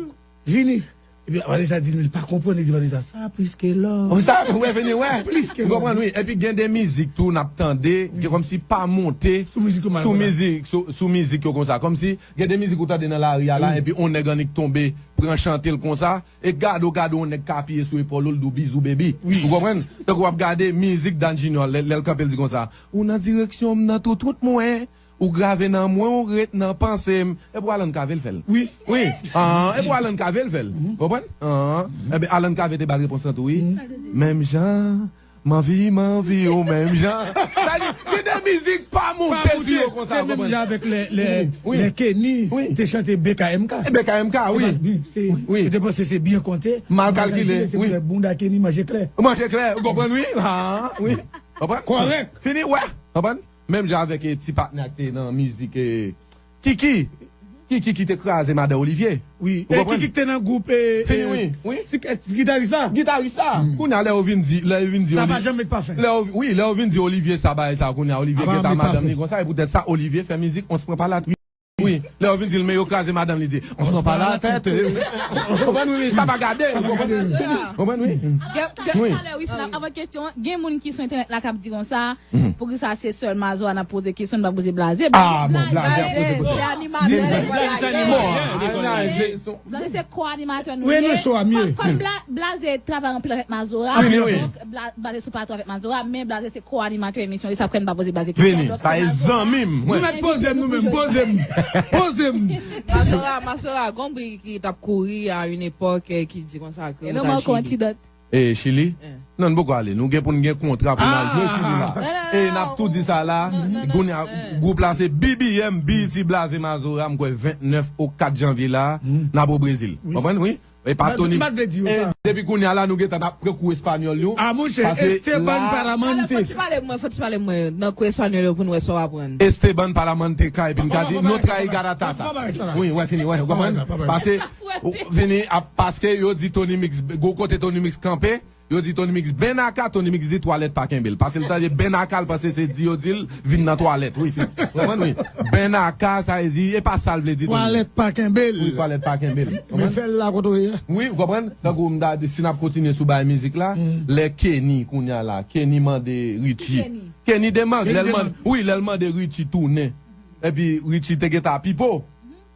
vini. Epi Vanessa di, li pa konprann, li di, Vanessa, sa plis ke love. Sa, wè, vini, wè. Plis ke love. Ou konprann, wi. Epi gen de mizik tou, n ap tande, gen kòmsi pa monte sou mizik yo, sou mizik, sou, sou mizik yo konsa. Kòmsi gen de mizik ou tande nan lari a la, epi on nèg annik tonbe, pran chante l konsa, e gade w, gade on nèg k apiye sou epòl ou, l di w bizou, baby. Ou konprann? Tankou w ap gade mizik Dan Junior, lè, lè l kanpe, l di konsa, ou nan direksyon m nan tout wout mwen. Ou grave nan mwen, ou ret nan panse m. E pou Alan Cavé l fè l. Wi. Wi. Ah, e pou Alan Cavé l fè l. Konprann? Ah. Enben, Alan Cavé te ba l repons lan tou, wi. Menm jan, m anvi, m anvi w menm jan. Sa di, gen de mizik pa monte sou yo konsa, se menm jan avèk lè, lè, lè Kenny te chante B K M K. E B K M K, wi. Wi. Yo te panse se byen konte. Mal kalkile, se wi. Bounda Kenny manje klè. Manje klè, ou konprann, wi. Ah, wi. Konprann? Kòrèk. Fini, wè. Konprann? Menm jan avèk, eh, ti patnè a ki te nan mizik, eh, Kiki. Kiki ki te kraze madan Olivier. Wi, e Kiki ki te nan gwoup, eh, fini, eh, wi, wi. Ti, eh, ti gitaris la. Gitaris la. Kounye a, lè yo vin di, lè yo vin di sa pa janm met pa fè. Lè yo, wi, lè yo vin di Olivier sa bagay sa, kounye a, Olivier gentan madanm li konsa, e poutèt sa, Olivier fè mizik, on se prend pas la tête. Wi, lè yo vin di l, men yo kraze madanm li, di, on se prend pas la tête. Konprann, wi, wi, sa pa gade. Sa pa gade. Konprann, wi. Wi. Talè, wi, si n ap, avan kesyon an, gen moun ki sou entènèt la k ap di konsa, Poukisa se sèl Mazora n ap poze kesyon, n pa poze Blaze? Ah, bon, Blaze ap poze kesyon. Se animatè lekòl la. Bon, ah, se kò animatè nou ye. Kòm Blaze travay anpil avèk Mazora, donk Blaze sou plato avèk Mazora, men Blaze se kò animatè emisyon, e sa fè n pa poze Blaze kesyon. Vini, sa e zanmi m. Nou mèt poze m, nou menm, poze m. Poze m. Mazora, Mazora, gon bri ki t ap kouri a yon epòk, eh, ki di konsa ke ou ta Chili. E Chili? Non, n poko ale. Nou gen pou n gen kontra pou n al jwe Chili la. E n ap tou di sa la. Kounye a, gwoup la se B B M, B E T, Blaze Mazora, m kwè vennèf ou kat janvye la, n ap o Brezil. Konprann, wi? E pa Tony. E depi kounye a la, nou gentan ap pran kou espanyòl yo. Ah, monchè, Esteban Palamante. Fò ti pale mwen, fò ti pale mwen nan kou espanyòl yo pou n wè sa w aprann. Esteban Palamante ka, epi n ka di, no trae garata sa. Wi, wè, fini, wè, ou konprann? Pase, vini, paske yo di Tony Mix, gwo kote Tony Mix kanpe, yo di Tony Mix ben aka, Tony Mix di twalèt pa kenbe l. Pase l tande ben aka, l panse se di yo di l vin nan twalèt. Wi, fini. Ou konprann, wi. Ben aka, sa vle di, e pa sa l vle di, Tony Mix. Twalèt pa kenbe l. Wi, twalèt pa kenbe l. Men fè l la kote w ye a. Wi, ou konprann? Tankou m ta di, si n ap kontinye sou bagay mizik la, lè Kenny, kounye a la, Kenny mande Richie. Kenny Demang, lè l mande, wi, lè l mande Richie tounen. Epi Richie te gentan pipo.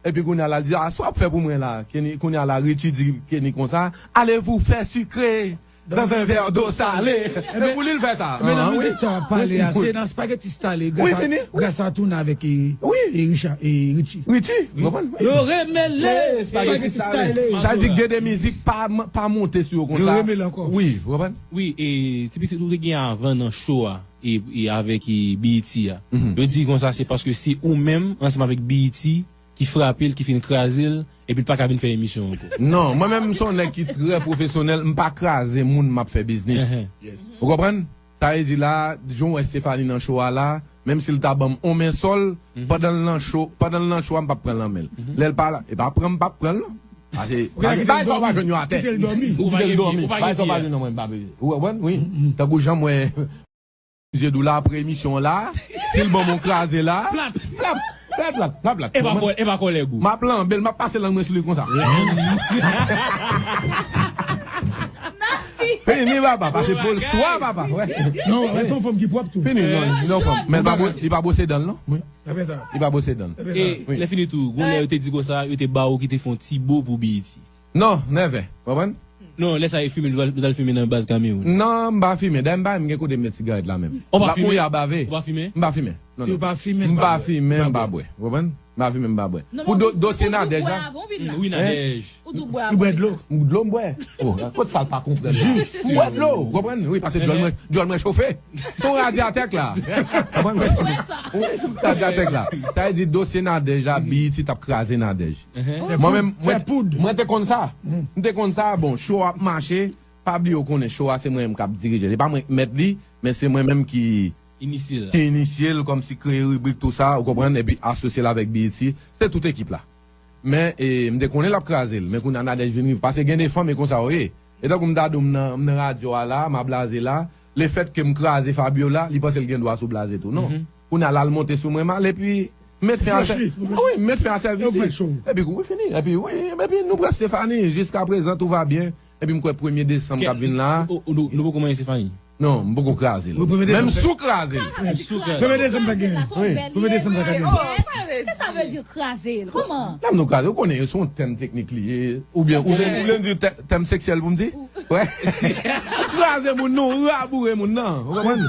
Epi kounye a la, l di, a, sa w ap fè pou mwen la? Kenny, kounye a la, Richie di Kenny konsa, allez vous faire sucrer dans un verre d'eau salée. E pou li l fè sa. Men nan mizik sa w ap pale a, se nan Spaghetti Style, gras a, gras a tounen avèk, e, e Richard, e Richie. Richie, ou konprann? Yo remele Spaghetti Style. Sa di gen de mizik pa, pa monte sou yo konsa. Yo remele ankò. Wi, ou konprann? Wi, e ti pitit ou te gen avan nan show a, e, e avèk, e, B E T a. Yo di konsa se paske se ou menm, ansanm avèk B E T, ki frape l, ki fin kraze l, epi l pa ka vin fè emisyon ankò. Non, mwen menm, m se yon nèg ki trè pwofesyonèl, m pa kraze moun m ap fè biznis. Ou konprann? Sa vle di la, jan w wè Stéphanie nan show a la, menm si l ta ban m on men sòl, pandan l nan show, pandan l nan show a, m p ap pran l nan men l. Lè l pa la, e pa pran m p ap pran l, non. Pase, pase, bagay sa w pa jwenn yo atè. Kite l dòmi. Ou kite l dòmi. Bagay sa w pa jwenn nan mwen, m pa bezwen. Ou konprann? Wi. Tankou jan mwen, Msye Doula apre emisyon la, si l ban m on kraze la, plat, plat, plat, plat, plat, plat. E pa kò-, e pa kòlèg ou. M ap lanbe l, m ap pase lang mwen sou li konsa. Fini, papa, pase pou l swa, papa. Non, se yon fanm ki pwòp tou. Fini, non, non, fanm. Men li pa bwose dan l, non. Wi. Li pa bwose dan l. E lè fini tou, gon lè yo te di konsa, yo te ba ou ki te fè yon ti bo pou B E T. Non, never. Ou konprann? Non, lè sa e fimen, nou t al, nou t al fimen nan baz Kamewoun. Non, m pa fimen. Dayè, m pa menm gen kote m met sigarèt la menm. Ou pa fimen? Lakou a bave. Ou pa fimen? M pa fimen. Non, non. Ou pa fimen, m pa bwè. Ou konprann? M pa fimen, m pa bwè. Pou do-, dosye Nadège la. Wi, Nadège. Ou tou bwè avan. Ou bwè dlo? M dlo, m bwè. Oh, kot sa l pa konprann la? M bwè dlo, ou konprann? Wi, paske djòl mwen, djòl mwen chofe. Se yon radyatè k la. Konprann? Wi, se yon radyatè k la. Sa vle di dosye Nadège la, B E T t ap kraze Nadège. Mwen menm, mwen, mwen te konn sa. M te konn sa, bon, show ap mache, pa bliye w konnen show a se mwen menm k ap dirije l. E pa mwen k mèt li, men se mwen menm ki inisye l, ki inisye l, kòmsi kreye ribrik, tou sa, ou konprann, epi asosye l avèk B E T, se tout ekip la. Men, e, m te konnen l ap kraze l, men kounye a Nadège vin rive, paske gen de fanm e konsa yo ye. E tankou m ta di w, m nan, m nan radyo a la, m a blaze la, lefètke m kraze Fabiola, li panse l gen dwa sou blaze tou, non. Kounye a la, l monte sou mwen mal, epi Met fen a sèvis. Wi, met fen a sèvis. Epi wi, fini. Epi wi, epi nou pran Stephanie. Jiska prezan, tout va byen. Epi m kwè premye desanm k ap vin la. Nou poko manyen Stephanie? Non, m poko kraze l. Menm si w kraze l. Premye desanm sa gen. Premye desanm sa gen. Sa vle di kraze l. Kòman? Lè m nou kraze, ou konnen se yon tèm teknik li ye. Oubyen ou vle di tèm seksyèl pou m di? Wè. Kraze moun nan, raboure moun nan. Ou konprann?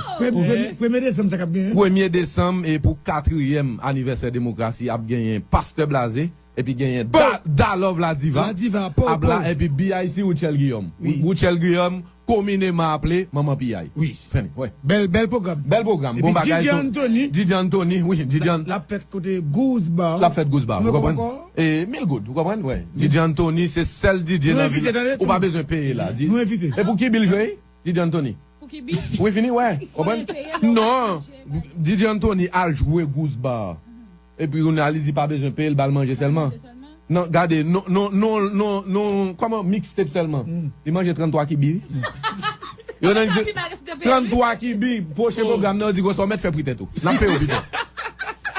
Premye desanm sa k ap gen. Premye desanm e pou katriyèm anivèsè demokrasi ap genyen Pastè Blaze, epi genyen Da Love La Diva. La Diva, ap la, epi B I C Rutshelle Guillaume. Rutshelle Guillaume, komineman aple Manman P I. Wi. Fini, wè. Bèl, bèl pwogram. Bèl pwogram. Bon bagay. DJ Anthony. DJ Anthony, wi, DJ Anthony. L ap fèt kote Goose Bar. L ap fèt Goose Bar, ou konprann? E mil goud, ou konprann? Wè. DJ Anthony, se sèl DJ nan vil la. Ou pa bezwen peye la. Nou envite. E pou ki bi l jwe? DJ Anthony. Pou ki bi? Wi, fini, wè. Konprann? Non. DJ Anthony al jwe Goose Bar. Epi kounye a li di pa bezwen peye, l ba l manje sèlman. Non, gade, non, non, non, non, non, kòman mixtape sèlman? Li manje tranntwa kibi, wi. Yo nan tranntwa kibi, pwochen pwogram nan, yo di, "Gwo sa w mèt fè pri tèt ou. N ap peye w pito."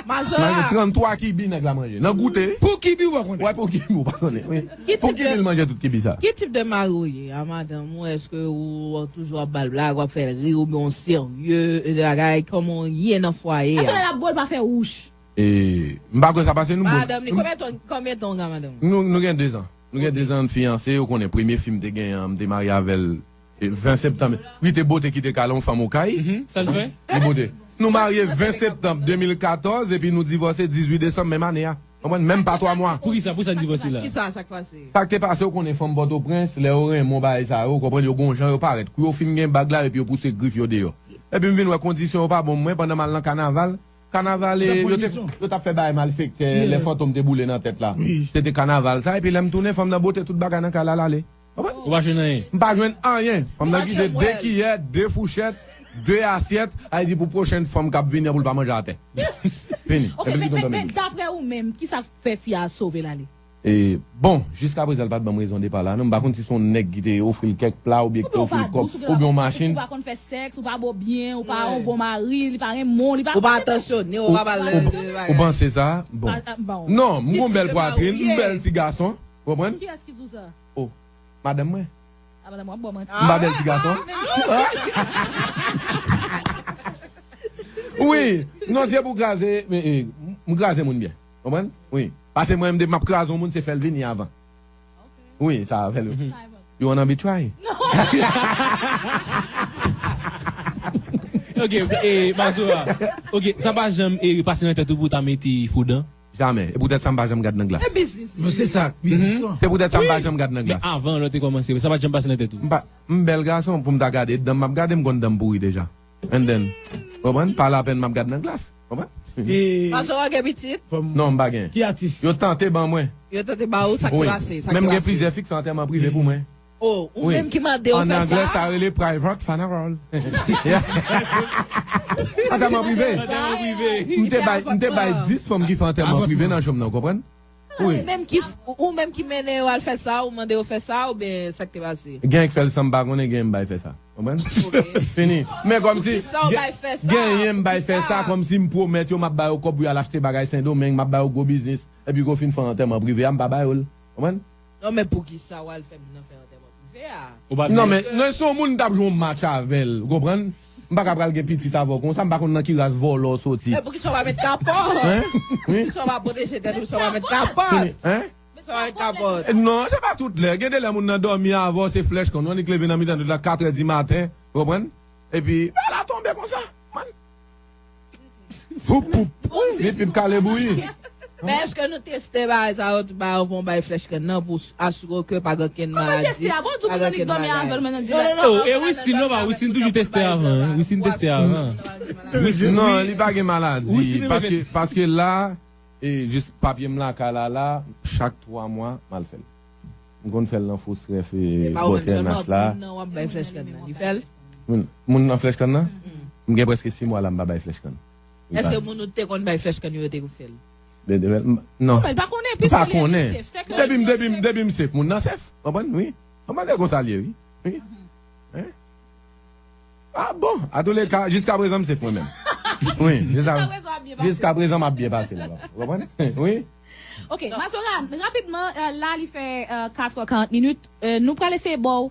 Manje tranntwa kibi nèg la manje. Nan goute, wi. Pou kibi ou pa konnen? Wè, pou kibi ou pa konnen, wi. Pou kibi l manje tout kibi sa? Ki tip de mari w ye a madanm ou? Èske ou toujou ap ba l blag, w ap fè l ri, oubyen w serye, e bagay, kòman w ye nan fwaye a? Èske lè l ap bo l pa fè wouch? E, m pa kwè sa pase nou bon. Madanm li, konbyen tan, konbyen tan w gen madanm ou? Nou, nou gen dezan. Nou gen dezan n fiyanse, ou konnen premye fi m te genyen an, m te marye avè l, e, ven septanm. Rite bote kite kale yon fanm okay. Sa l fè? Li bote. Nou marye ven septanm de mil katòz, epi nou divòse dizuit desanm menm ane a. Konprann? Menm pa twa mwa. Poukisa, poukisa n divòse la? Kisa, sa k pase? Sa k te pase, ou konnen fanm Pòtoprens, lè yo renmen yon bagay sa yo, ou konprann, yo gon jan yo parèt. Kou yo fin gen bag la, epi yo pouse grif yo deyò. Epi m vin wè kondisyon yo pa bon mwen pandan m al nan kanaval. Kanaval, e, yo te, yo t ap fè bagay malfektè, lè fantom te boule nan tèt la. Se te kanaval sa, epi lè m tounen, fanm nan bote tout bagay nan kay la, l ale. Ou pa jwenn anyen? M pa jwenn anyen. Fanm nan kite de kiyè, de fouchèt, de asyèt, a di pou pwochèn fanm k ap vini an pou l pa manje atè. Fini. Ok, men, men, men daprè ou menm, kisa k fè fi a sove l ale? E, bon, jiska prezan, l pa t ban m rezon depa la, non. M pa konn si se yon nèg ki te ofri l kèk pla, oubyen ki te ofri l kòb, oubyen yon machin. Ou pa konn fè sèks, ou pa bo byen, ou pa yon bon mari, li pa renmen w, li pa... Ou pa atansyone, ou pa ba l bagay. Ou panse sa? Bon. Non, m gon bèl pwatrin, m bèl ti gason. Konprann? Kiyès ki di w sa? Oh, madanm mwen. A, madanm w ap ba w manti. M pa bèl ti gason. Wi, non, se pou kraze, men, e, m kraze moun byen. Konprann? Wi. Pase mwen menm, depi m ap kraze yon moun, se fè l vini avan. Wi, sa fè l. You wanna be try? Ok, e, Mazora. Ok, sa pa janm, e, pase nan tèt ou pou w ta mete fo dan? Jamè. E poutèt sa m pa janm gad nan glas. Se biznis li. Non, se sa, biznis lan. Se poutèt sa m pa janm gad nan glas. Men avan, lè w te kòmanse, sa pa t janm pase nan tèt ou? M pa, m bèl gason, pou m ta gade dan m, m ap gade, m konn dan m pouri deja. And then, konprann? Pa lapèn m ap gad nan glas. Konprann? Paske w gen pitit? Non, m pa gen. Ki atis? Yo tante ban mwen. Yo tante ba ou, sa k te pase? Sa k te pase? Men m gen plizyè fi k fè antèman prive pou mwen. Oh, ou menm ki mande yo fè sa? An anglè, sa rele private funeral. Antèman prive. Antèman prive. M te bay, m te bay dis fanm ki fè antèman prive nan chanm nan, ou konprann? Wi. Ou menm ki, ou menm ki mennen yo al fè sa, ou mande yo fè sa, oubyen sa k te pase? Gen k fè l san m pa konnen, gen m bay fè sa. Konprann? Ok. Fini. Men kòmsi, poukisa w bay fè sa? Genyen m bay fè sa, kòmsi m pwomèt yo m ap ba yo kòb pou y al achte bagay Sendomeng, m ap ba yo gwo biznis, epi kou fin fè antèman prive a, m pa ba yo l. Konprann? Non, men poukisa w al fè moun nan fè antèman prive a? Non, men, non, se yon moun m t ap jwe yon match avè l, ou konprann? M pa ka pral gen pitit avè w konsa, m pa konn nan ki ras vòlò w soti. Men poukisa w pa met kapòt? Hein? Wi. Poukisa w pa pwoteje tèt ou, poukisa w pa met kapòt? Hein? Poukisa w pa met kapòt? Non, se pa tout lè. Gen de lè moun nan dòmi avè w, se flèch kann. Ou annik leve nan mitan de la, katrè di maten, ou konprann? Epi, bagay la tonbe konsa, man. Houp, houp. Li pip kale bouyi. Men èske nou teste bagay sa yo, tout bagay yo, fè yon bagay flèch kann nan pou s-, asire ke pa gen okenn maladi, pa gen okenn bagay? Oh, e Wistin, non, pa Wistin toujou teste avan, hein. Wistin teste avan. Non, li pa gen maladi, paske, paske la, e jis papye m lakay la, la, chak twa mwa, m al fè l. M konn fè l nan Fosrèf e bò T N H la. Moun nan w ap bay flèch kann nan, li fè l? Moun, moun nan flèch kann nan? M gen prèske sis mwa la m pa bay flèch kann. Èske moun ou te konn bay flèch kann yo, yo te fè l? Non. Non, men l pa konnen, piske li safe. Depi m, depi m, depi m safe, moun nan safe. Konprann? Wi. Konprann, e konsa l ye, wi. Wi. Hein? Ah bon, a tou le ka, jiska prezan m safe mwen menm. Wi, se sa. Jiska prezan, m ap byen pase la, papa. Ou konprann? Wi. Ok, Mazora, rapidman, euh, la, li fè euh, kat è karant minit. Euh, nou pral eseye ba w.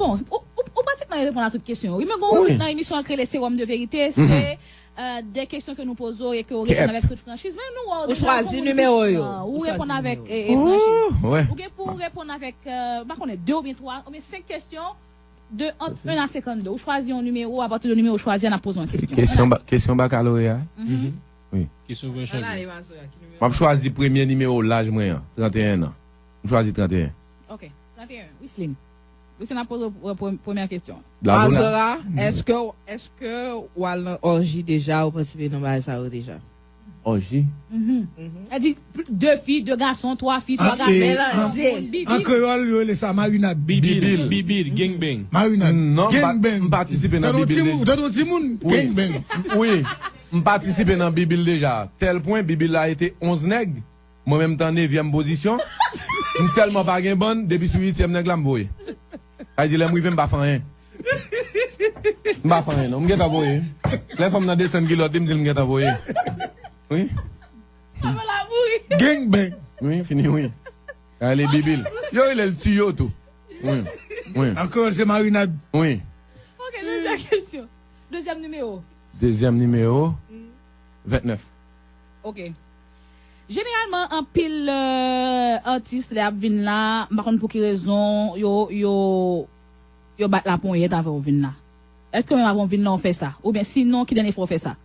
Bon, ou, ou, ou pratikman reponn a tout kesyon yo. Wi, men gen yon ribrik nan emisyon an ki rele Serum de Verite. Se euh, de kesyon ke nou poze w e ke w reponn avèk tout franchiz. Men nou wè w deja chwazi nimewo yo. Ou reponn avèk e, e franchiz. Ou gen pou w reponn avèk, euh, m pa konnen, de oubyen twa, oubyen senk kesyon de ant en a senkannde. Ou chwazi yon nimewo, apati de nimewo ou chwazi a, n ap poze w yon kesyon. Kesyon, ba, kesyon bakaloreya. Wi. Kesyon pou chanje. M ap chwazi premye nimewo laj mwen an, trannteyen an. M chwazi trannteyen. Ok, trannteyen. Wisline. Wisline ap poze w pre- premyè kesyon. Mazora, èske, èske w al nan òji deja, ou patisipe nan bagay sa yo deja? Òji? Sa di, de fi, de gason, twa fi, twa gason. Melanje. An kreyòl, yo rele sa marinad. Bibil, bibil, gangbang. Marinad. Non, m pa- m patisipe nan bibil deja. Tande yon timoun, gangbang. Wi. M patisipe nan bibil deja. Tèl pwen, bibil la ete onz nèg. Mwen menm, m t an nevyèm pozisyon. M tèlman pa gen bann, depi sou uityèm nèg la, m voye. Sa vle di, lè m rive, m pa fè anyen. M pa fè anyen, non. M gentan voye. Lè fanm nan desann kilòt li, m di l m gentan voye. Wi. Gangbang. Wi, fini, wi. Rele bibil. Yo rele l tiyo tou. Wi. Wi. An kreyòl, se marinad. Wi. Ok, dezyèm kesyon. Dezyèm nimewo. Dezyèm nimewo, ventnèf. Ok. Jeneralman, anpil euh, atis, lè y ap vin la, m pa konn pou ki rezon, yo, yo, yo bat laponyèt avan w vin la. Èske menm avan w vin la, w fè sa? Oubyen sinon, ki dènye fwa w fè sa?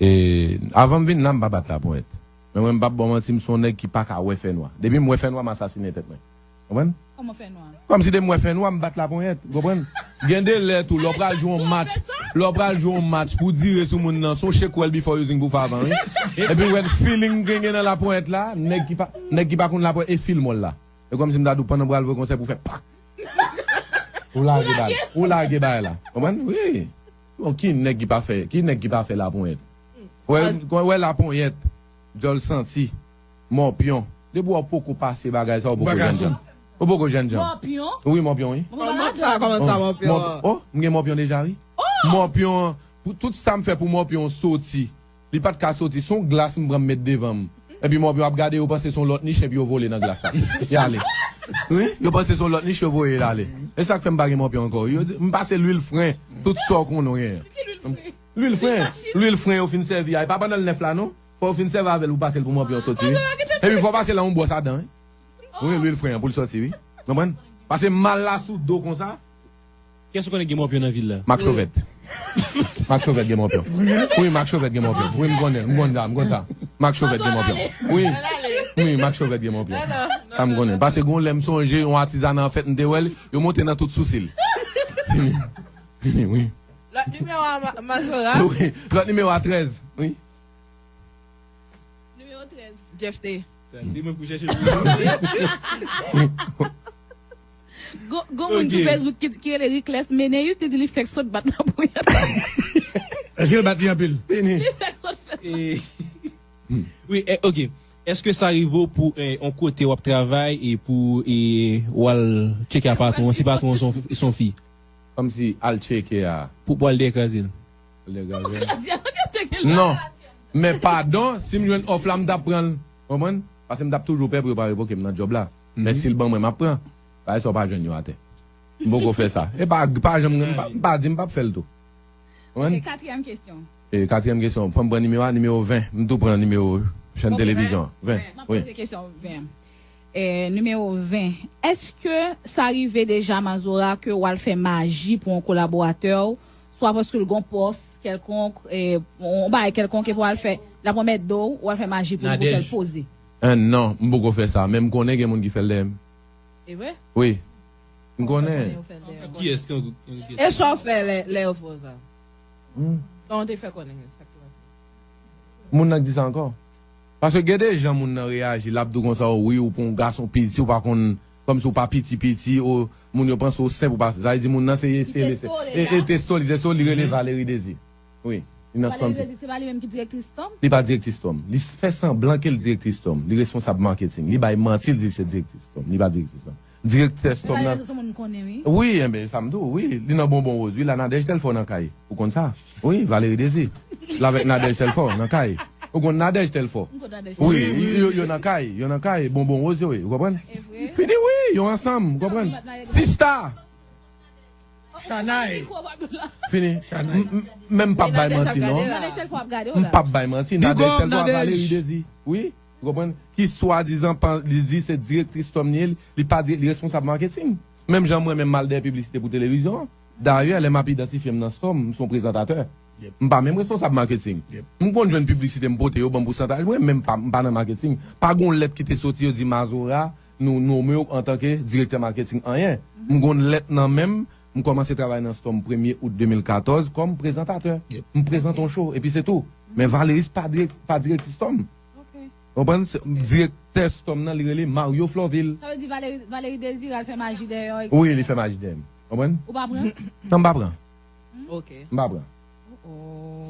E, avan m vin la, m pa bat laponyèt. Men mwen, m p ap ba w manti, m se yon nèg ki pa ka wè fènwa. Depi m wè fènwa, m asasinen tèt mwen. Konprann? Kòman fènwa? Kòmsi depi m wè fènwa, m bat laponyèt. Konprann? Gen de lè tou, lè w pral jwe yon match, lè w pral jwe yon match pou dire sou moun nan, se yon shake well before using pou fè avan, wi. Epi w wè feeling gen gen nan laponyèt la, nèg ki pa, nèg ki pa konn laponyèt, e fil mòl la. E kòmsi m ta di w pandan m pral voye konsèy pou fè pak. Ou lage bal. Ou lage bay la. Konprann? Wi. Bon, ki nèg ki pa fè, ki nèg ki pa fè laponyèt? Wè, wè laponyèt, djòl santi, mòpyon. Depi w poko pase bagay sa, ou poko jènjan. Ou poko jènjan. Mòpyon? Wi, mòpyon, wi. Kòman sa, kòman sa, mòpyon? Oh, m gen mòpyon deja, wi. Mòpyon, pou tout sa m fè pou mòpyon soti. Li pa t ka soti, se yon glas m pran m met devan m. Epi mòpyon ap gade, yo panse se yon lòt nich, epi yo vole nan glas la. Y ale. Wi, yo panse se yon lòt nich, yo voye l ale. E sa k fè m pa gen mòpyon ankò. Yo, m pase lwil fren, tout sa w konnen w genyen. Lwil fren. Lwil fren yo fin sèvi a. E pa pandan l nèf la, non. Fò yo fin sèvi avè l pou pase l pou mòpyon soti, wi. Epi fò w pase l nan yon bwòs a dan, wi. Wi, lwil fren an pou l sòti, wi. Konprann? Pase mal la sou do konsa. Kiyès ou konnen gen mòpyon nan vil la? Mak Chovèt. Mak Chovèt gen mòpyon. Wi, Mak Chovèt gen mòpyon. Wi, m konnen, m konn sa, m konn sa. Mak Chovèt gen mòpyon. Wi. Wi, Mak Chovèt gen mòpyon. Sa m konnen. Pase gon lè m sonje yon atizana an fèt, m te wè l, yo monte nan tout sousi l. Wi. Lòt nimewo a Ma- Mazora. Wi. Lòt nimewo a trèz. Wi. Nimewo trèz. Jeff T. Li menm pou chèche. Gon gon moun sou Facebook ki, ki rele Rickless Meneus, li di li fèk sot bat laponyèt. Èske l bat li anpil? Li fèk sot fè. Wi, eh, ok. Èske sa rive w pou eh, on kote w ap travay e pou eh, w al tcheke a patwon an, si patwon an se yon fi? Kòmsi al tcheke a. Pou, pou al dekraze l. Al dekraze l. Non. Men padon, si m jwenn òf la, m t ap pran l. Konprann? Paske m t ap toujou pè pou yo pa revoke m nan djòb la. Men si l ban mwen, m ap pran. Bagay sa w pa jwenn yo atè. M poko fè sa. E pa, pa janm, m pa, m pa di m p ap fè l tou. Konprann? Ok, katriyèm kesyon. E katriyèm kesyon. Fò m pran nimewo a, nimewo ven. M tou pran nimewo chèn televizyon an. Ven. M ap poze kesyon ven. Eh, nimewo ven. Èske sa rive deja, Mazora, ke w al fè maji pou yon kolaboratè w, swa paske l gon pòs kèlkonk, eh, yon bagay kèlkonk, epi w al fè, l ap remèt do w, w al fè maji pou li pou fè l poze? Eh, non, m poko fè sa, men m konnen gen moun ki fè l dèyè m. E vre? Wi. M konnen. Kiyès ki yon gwoup? E sa w fè lè, lè yo fè w sa? Hmm. Sa w te fè konnen sa k pase? Moun nan k di sa ankò. Paske gen de jan moun nan reyaji, l ap di w konsa, o wi, ou pa yon gason piti, ou pa konn, kòmsi ou pa piti piti, o moun yo panse w senp, ou pa, sa vle di moun nan se, se, e, e testo, li testo, li rele Valerie Désir. Wi. Li nan Valerie Désir, se pa li menm ki direktris Tom? Li pa direktris Tom. Li fè sanblan ke l direktris Tom. Li responsab marketing. Li bay manti, l di l se direktris Tom. Li pa direktris Tom. Direktè Tom nan. Wi, enben, sa m di w, wi. Li nan Bonbon Woz, wi. La Nadège Telfò nan kay. Ou konn sa? Wi, Valerie Désir. L avèk Nadège Telfò nan kay. Ou konn Nadège Telfò? M konn Nadège Telfò. Wi, yo nan kay, yo nan kay, bonbon woz yo ye, ou konprann? E vre? Fini wi, yo ansanm, ou konprann? Sista! Chanay. Fini. M- m- Men m p ap bay manti non. M p ap bay manti. Nadège Telfò a Valerie Désir. Wi. Ou konprann? Ki swadizan li di se direktris Storm li ye, li pa dirèk, li responsab maketing. Menm jan mwen menm m al dèyè piblisite pou televizyon an. Dayè, lè m ap idantifye m nan Storm, m se yon prezantatè. M pa menm responsab maketing. M konn jwenn piblisite, m pote yo, ban m pousantaj mwen, men m pa, m pa nan maketing. Pa gon lèt ki te soti, yo di Mazora, nou nome w antanke direktè maketing, anyen. M gon lèt nan men m, m kòmanse travay nan Storm premye out de mil katòz kòm prezantatè. M prezante yon show, epi se tou. Men Valerie pa dirèk, pa direktris Storm. Konprann? Direktè Storm nan, li rele Mario Florvil. Sa vle di Valerie, Valerie Désir al fè maji dèyè w? Wi, li fè maji dèyè m. Konprann? Ou pa pran? Non, m pa pran. Ok. M pa pran.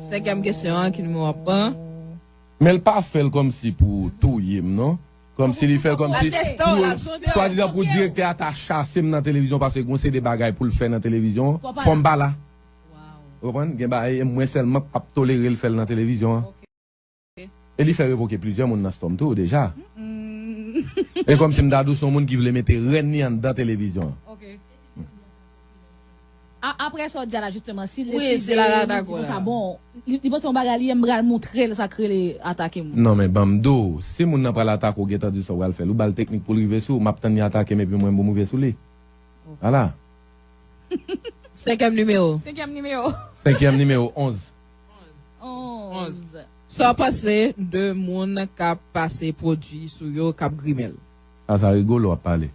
Senkyèm kesyon an, ki nimewo w ap pran? Men l pa fè l kòmsi pou touye m, non. Kòmsi li fè l kòmsi pou swadizan pou direktè a ta chase m nan televizyon paske gon seri de bagay pou l fè nan televizyon. Fò m pa la. Ou konprann? Gen bagay, e mwen sèlman k p ap tolere l fè l nan televizyon an. E li fè revoke plizyè moun nan Storm tou deja. E kòmsi m ta di w se yon moun ki vle mete rèn li anndan televizyon an. A- Apre sa w di a la jisteman, si l deside li di konsa, bon, li li panse yon bagay li ye, m pral montre l sa k rele atake moun. Non men ban m di w, si moun nan pral atake w, gentan di sa w pral fè l, ou ba l teknik pou l rive sou ou, m ap tann li atake m epi mwen pou m rive sou li. Ala. Senkyèm nimewo. Senkyèm nimewo. Senkyèm nimewo, onz. Onz. Sa w panse de moun k ap pase pwodui sou yo k ap grimen l? A sa Rigolo ap pale.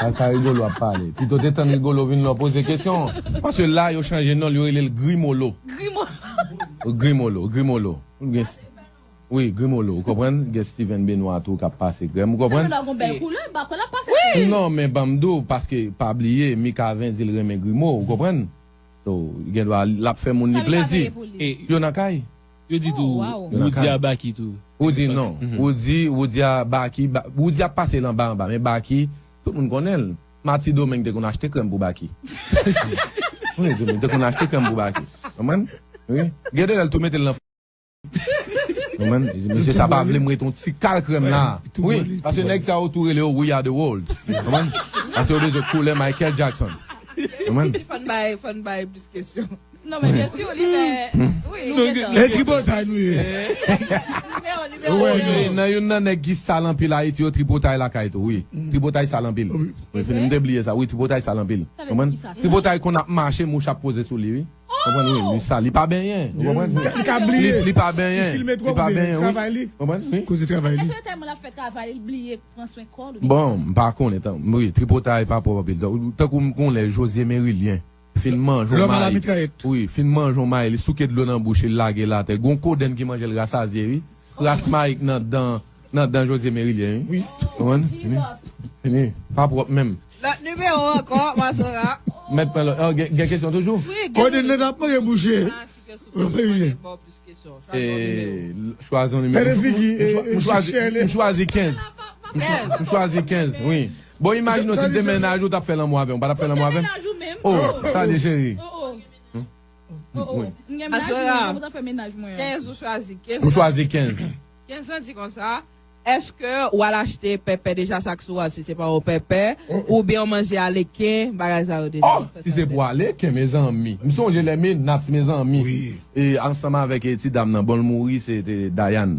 A sa Rigolo ap pale. Pito te tann Rigolo vin la w poze kesyon. Paske la yo chanje non l, yo rele l Grimolo. Grimolo. Grimolo, Grimolo. Ou gen Wi, Grimolo, ou konprann? Gen Steven Benoit tou k ap pase krèm, ou konprann? Steven Benoit gon bèl koulè, m pa kwè l ap pase krèm. Non, men ban m di w, paske pa bliye, Mika Vendy l renmen Grimo, ou konprann? So, gen dwa l ap fè moun li plezi. Yo nan kay. Yo di tou, Roody a Baky tou. Roody non. Roody, Roody a Baky, Roody ap pase l anba anba, men Baky, tout moun konnen l. Mati Domeng te konn achte krèm pou Baky. Wi, te konn achte krèm pou Baky. Konprann? Wi. Gen de lè l tou mete l nan Konprann? Mesye sa pa vle m ret yon ti kal krèm la. Wi, paske nèg sa yo tou rele yo We Are The World. Konprann? Paske yo bezwen koulè Michael Jackson. Konprann? Piti fò n bay, fò n bay plis kesyon. Non, men byen si, li fè. Wi, nou gentan. E tripotay nou ye. Nimewo, nimewo. Nan youn nan nèg ki sal anpil Ayiti yo, tripotay lakay tou, wi. Tripotay sal anpil. Wi, fini, m te bliye sa. Wi, tripotay sal anpil. Konprann? Tripotay konn ap mache, mouch ap poze sou li, wi. Konprann wi, li sa, li pa benyen. Ou konprann? Li ka bliye. Li pa benyen. Li filme twòp, men travay li. Konprann? Wi. Koze travay li. Èske tèlman l ap fè travay li, li bliye pran swen kò l oubyen? Bon, m pa konnen tan. Wi, tripotay pa pwòp anpil. Tankou m konnen José Merilien fin manje yon mayi. Wi, fin manje yon mayi, li souke dlo nan bouch li, l lage l atè. Gon kodenn ki manje l rasazye, wi. Ras mayi k nan dan, nan dan José Merilien, wi. Konprann? Fini. Fini. Pa pwòp menm. Lòt nimewo ankò, Mazora. Mèt pran lòt. Gen kesyon toujou? Wi, gen. Kote nèg ap manje bouche? Chwazi yon nimewo. M chwazi kenz. M chwazi kenz, wi. Bon, imajine w si m te mennaj ou, w t ap fè lanmou avè m. Ou pa t ap fè lanmou avè m? Oh, sa de cheri. Oh, oh. M gen mennaj mwen, mwen t ap fè mennaj mwen an. Kenz ou chwazi? Kenz. M chwazi kenz. Kenz lan di konsa, èske w al achte pèpè deja, sa k sou a, si se pa yon pèpè, oubyen yon manje aleken, bagay sa yo deja? Oh, si se pou aleken, mezanmi. M sonje lè Menats, mezanmi. Wi. E ansanm avèk e ti dam nan, bon l mouri, se te Dayan.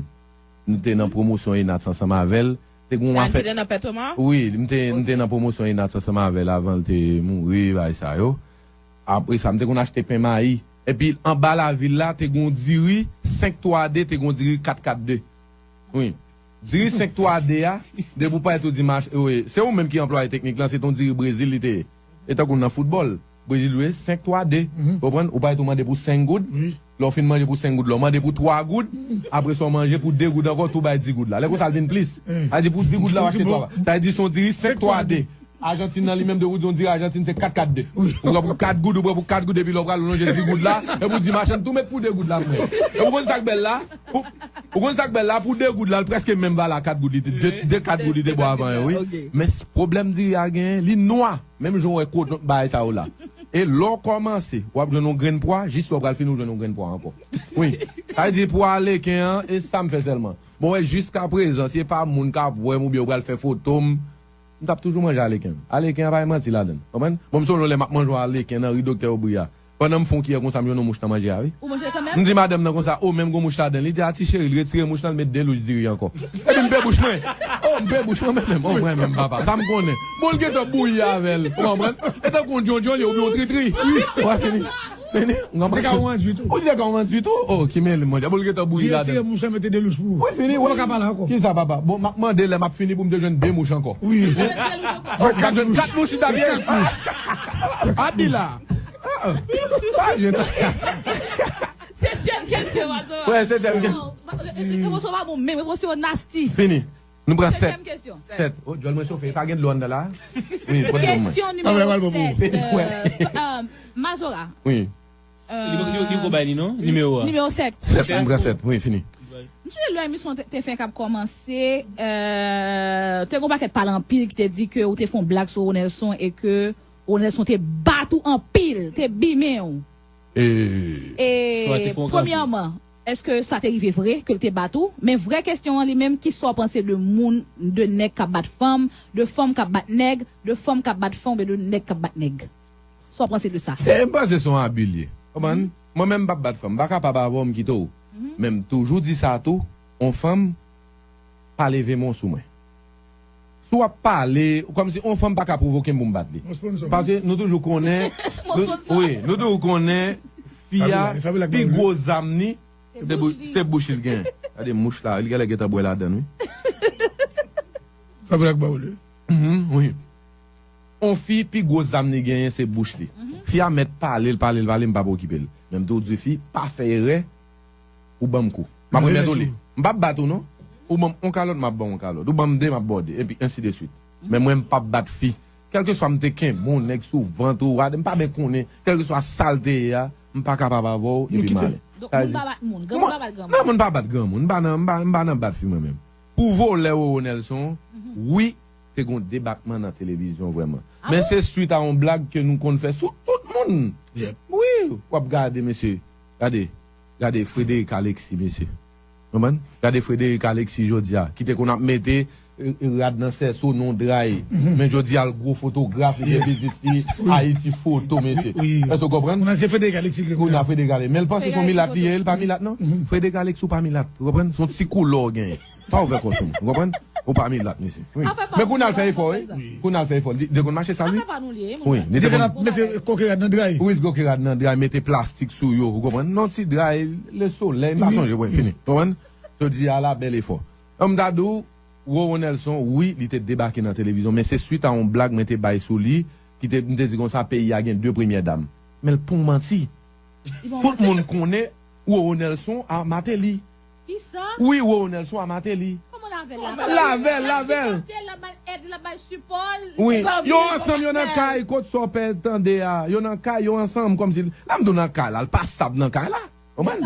Nou te nan pwomosyon Enats ansanm avè l. Te gon afè. Li te nan Pètoma? Wi, m te, m te nan pwomosyon Enats ansanm avè l avan l te mouri, bagay sa yo. Apre sa, m te konn achte pen mayi. Epi anba lavil la, te gon diri senk twa de, te gon diri kat kat de. Wi. Diri senk twa de a, depi w parèt ou di mach, wi, se ou menm ki anplwaye teknik lan, se t on diri Brezil li te ye. E tankou nan foutbòl, Brezil jwe senk twa de. Konprann? Ou parèt ou mande pou senk goud. Lè w fin manje pou senk goud la, w mande pou twa goud. Apre sa, w manje pou de goud ankò, tou bay dis goud la. Lè konsa, l vin plis. Sa vle di pou dis goud la, w achte twa. Sa vle di se yon diri senk twa de. Ajantin nan li menm, depi w di yon diri Ajantin, se kat kat de. Ou pran pou kat goud, ou pran pou kat goud, epi lè w pral lonje dis goud la, epi w di machann tou met pou de goud la pou mwen. Epi w konn sa k bèl la? Ou, ou konn sa k bèl la? Pou de goud la, l prèske menm valè a kat goud li te, de, de kat goud li te ba w avan yo, wi. Men s- pwoblèm diri a genyen, li nwa. Menm jan w wè koton bagay sa yo la. E lè w kòmanse, w ap jwenn yon grenn pwa, jis lè w pral fini, w jwenn yon grenn pwa ankò. Wi. Sa vle di pou aleken an, e sa m fè sèlman. Bon, wè, jiska prezan, si e pa moun k ap wè m oubyen yo pral fè foto m, m t ap toujou manje aleken. Aleken an pa gen manti ladan l. Konprann? Bon, m sonje yon lè m ap manje yon aleken nan ri Doktè Obri a. Pandan m fè yon kiyè konsa, m jwenn yon mouch nan manje a, wi. Ou manje kanmenm? M di madanm nan konsa, "O, menm gon mouch ladan l." Li di, "A, ti cheri, l retire mouch lan, l met de louch diri ankò." Epi m pe bouch mwen. O, m pe bouch mwen menm. O, mwen menm, papa. Sa m konnen. Bon, l gentan bouyi avè l. Ou konprann? E tankou yon djondjon li oubyen yon tritri. Ou a fini. Fini. Ou konprann? Te ka yon andui tou. Ou te ka yon andui tou. O, ki men li manje. Bon, l gentan bouyi ladan l. Li retire mouch lan, mete de louch pou ou. Wi, fini, wi. Ou pa ka pale ankò. Kisa, papa? Bon, m ap mande lè m ap fini pou m te jwenn de mouch ankò. Wi. Fè kat mouch. Kat mouch, li ta byen. Kat mouch. Abila. Ah, ah. Pa jwenn. Setyèm kesyon, Mazora. Wè, setyèm kesyon. Non, pa- re- re- repons ou pa bon, men repons yo nasty. Fini. Nou pran sèt. Setyèm kesyon. Sèt. O, djòl mwen chofe. Pa gen dlo anndan la. Wi, pote pou mwen. Kesyon nimewo sèt. Euh, euh, Mazora. Wi. Li, li, li ko bay li, non? Nimewo a. Nimewo sèt. Sèt, nou pran sèt. Wi, fini. M sonje lè emisyon te, te fenk ap kòmanse, euh, te gon pakèt pale anpil ki te di ke ou te fè yon blag sou Ronelson e ke Ronelson te bat ou anpil, te bimen w. E, premyèman, èske sa te rive vre ke l te bat ou? Men vrè kesyon an li menm, kisa w panse de moun, de nèg k ap bat fanm, de fanm k ap bat nèg, de fanm k ap bat fanm oubyen de nèg k ap bat nèg? Sa w panse de sa? E m panse se yon abi l ye. Konprann? Mwen menm m p ap bat fanm, m pa kapab avè w m kite w. Men m toujou di sa tou, yon fanm pa leve men w sou mwen. Si w ap pale, kòmsi yon fanm pa ka pwovoke m pou m bat li. Paske nou toujou konnen, nou, wi, nou toujou konnen, fi a, pi gwo zam ni, se bou-, se bouch li genyen. Gade mouch la, li genlè gentan bwè ladan l, wi. Fabulak ba w li. Mhm, wi. On fi, pi gwo zam li genyen, se bouch li. Fi a mèt pale l, pale l, pale l, m p ap okipe l. Men m tou di fi, pa fè erè, ou ban m kou. M ap remèt ou li. M p ap bat ou non. Ou ban m on kalòt, m ap ba w on kalòt. Ou ban m de, m ap ba w de. Epi ensi de swit. Men mwen, m p ap bat fi. Kèlkeswa m te kenbe on nèg sou vant ou, wad, m pa byen konnen. Kèlkeswa sa l te ye a, m pa kapab avè w, epi m ale. Donk, moun pa bat moun, granmoun pa bat granmoun. Non, moun pa bat granmoun. M pa nan, m pa, m pa nan bat fi mwen menm. Pou vòlè Roro Nelson, wi, te gon debakman nan televizyon vrèman. Men se swit a yon blag ke nou konn fè sou tout moun. Wi, w ap gade, mesye. Gade. Gade Frédéric Alexis, mesye. Konprann? Gade Frédéric Alexis jodi a, ki te konn ap mete, eh, rad nan sèso, non dray. Men jodi a, l gwo fotograf, li gen biznis li, Ayiti Foto, mesye. Èske w konprann? Kounye a se Frédéric Alexis li gen kounye a. Kounye a Frédéric Alexis. Men l panse se yon milat li ye, li pa milat non. Frédéric Alexis ou pa milat, ou konprann? Se yon ti koulè w genyen. Pa ouvè kò sou mwen, ou konprann? Ou pa milat, mesye. Wi. Men kounye a l fè efò, wi. Kounye a l fè efò. Li, li konn mache sal, wi. Wi, li te konn ap mete koke rad nan dray. Wi, koke rad nan dray, mete plastik sou yo, ou konprann? Non, ti dray, le solèy, m pa sonje, wi, fini. Konprann? Jodi a la, bèl efò. An m ta di w, Roro Nelson, wi, li te debake nan televizyon, men se swit a yon blag mwen te bay sou li, ki te, m te di konsa, peyi a gen de premyè dam. Men l pa yon manti. Tout moun konnen Roro Nelson a Martelly. Kisa? Wi, Roro Nelson a Martelly. Kòman l avè l la? L avè l, l avè l. L ap bay èd, l ap bay sipò l. Wi, yo ansanm, yo nan kay, kot sa w pè tande a. Yo nan kay, yo ansanm, kòmsi, la m di w nan kay la, l pa stab nan kay la. Konprann?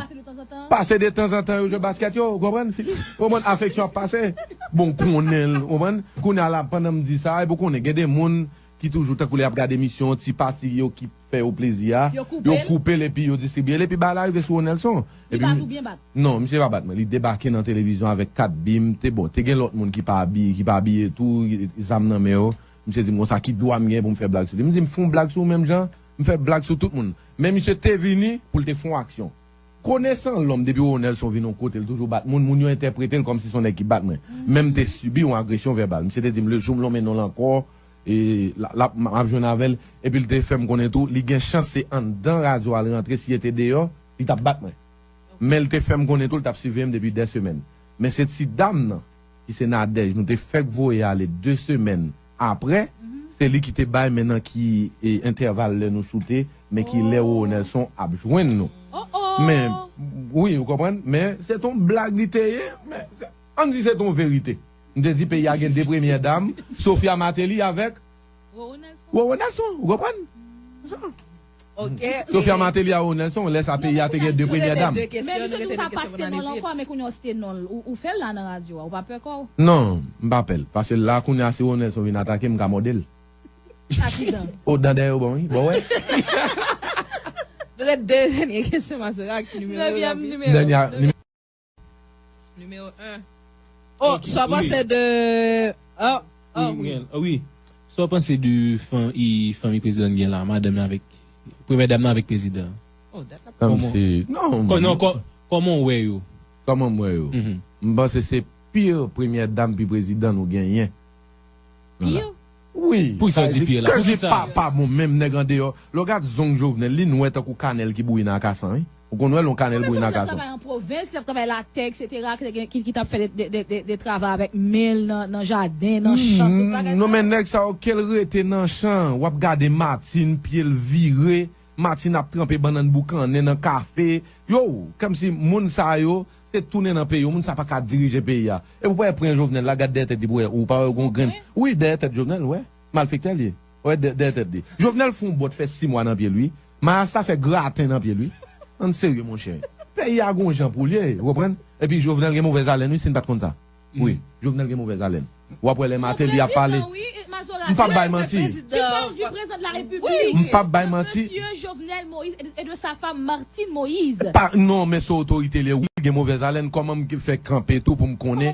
Pase detanzantan, yo jwe baskèt, yo, konprann? Fini. Konprann? Afeksyon ap pase. Bon, konnen l, konprann? Kounye a la, pandan m di sa, epi w konnen, gen de moun ki toujou tankou lè y ap gade emisyon, ti pati yo ki fè yo plezi a, yo koupe l epi yo distribiye l, epi bagay la rive sou Roro Nelson. Epi m, non, misye pa bat mwen. Li debake nan televizyon avèk kat bim, te bon, te gen lòt moun ki pa abiye, ki pa abiye tou, zam nan men yo. Misye di m konsa, ki dwa m gen pou m fè blag sou li? M di, m fè yon blag sou ou menm jan m fè blag sou tout moun. Men misye te vini pou l te fè yon aksyon. Konesan lòm, depi Roro Nelson vin yon kote, l toujou bat moun, moun yo entèprete l kòmsi se yon nèg ki bat mwen. Men m te sibi yon agresyon vèbal. Misye te di m, le jou m lonmen non l ankò, e, l ap, l ap, m ap jwenn avè l. Epi l te fè m konnen tou, li gen chans se anndan radyo a l rantre, si l te deyò, li t ap bat mwen. Men l te fè m konnen tou, l t ap siveye m depi dè semèn. Men se ti dam nan, ki se Nadège, nou te fèk voye ale de semèn apre, se li ki te bay men nan ki, e, entèval lè nou choute, men ki lè Roro Nelson ap jwenn nou. Men, wi, ou konprann? Men se t on blag li te ye, men se, ann di se t on verite. M te di peyi a gen de premyè dam, Sophia Martelly avèk Roro Nelson, ou konprann? Sophia Martelly a Roro Nelson, lè sa peyi a te gen de premyè dam. Men misye di w ta pa site non l ankò, men kounye a w site non l. Ou, ou fè l la nan radyo a, ou pa pè kò w? Non, m pa pè l. Paske la kounye a si Roro Nelson vin atake m, m ka mòde l. Aksidan. O, dan dèyè yo bon, wi. Bon, wè. Rete de dènye kesyon, Mazora, ak nimewo yo. Dezyèm nimewo. Dènye, nimewo. Nimewo en. Oh, sa w panse de. Ah, ah, wi. Wi. Sa w panse de fan, i, fanmi prezidan gen la, madanm nan avèk, premyè dam nan avèk prezidan? Oh, dat ap. Kòman? Non, kò-, non, kò-, kòman w wè yo? Kòman m wè yo? Mhm. M panse se pire premyè dam pi prezidan nou genyen. Pire? Wi. Poukisa w di pire la? Poukisa? Pa, pa bon, menm nèg andeyò. Lè w gad zong Jovenel, li nwè tankou kanèl ki bouyi nan akasan, wi. Ou konn wè lè yon kanèl bouyi nan akasan. Travay an pwovens, ki t ap travay latè, et cetera, ki, ki, ki t ap fè de, de, de, de, de travay avèk men l nan, nan jaden, nan chan, tout bagay sa yo. Non, men nèg sa yo, ke l rete nan chan, w ap gade Martine, pye l vire, Martine ap tranpe bannann boukannen nan kafe. Yo, kòmsi moun sa yo, se tounen nan peyi yo, moun sa pa ka dirije peyi a. E pou wè pran Jovenel la, gad dèyè tèt li pou wè, ou pa wè yon grenn. Wi, dèyè tèt Jovenel, wè. Malfektè li ye. Wè, dè-, dèyè tèt li. Jovenel fè yon bòt fè sis mwa nan pye l, wi. Mayas sa fè graten nan pye l, wi. Ann serye, monchè. Peyi a gon jan pou l ye, ou konprann? Epi Jovenel gen movèz alèn, wi, si n pa t konn sa. Wi, Jovenel gen movèz alèn. W ap wè lè Martelly ap pale. M p ap bay manti. M p ap bay manti. Pa, non, men se otorite li ye, wi, gen movèz alèn. Kòman m fè kanpe tou pou m konnen?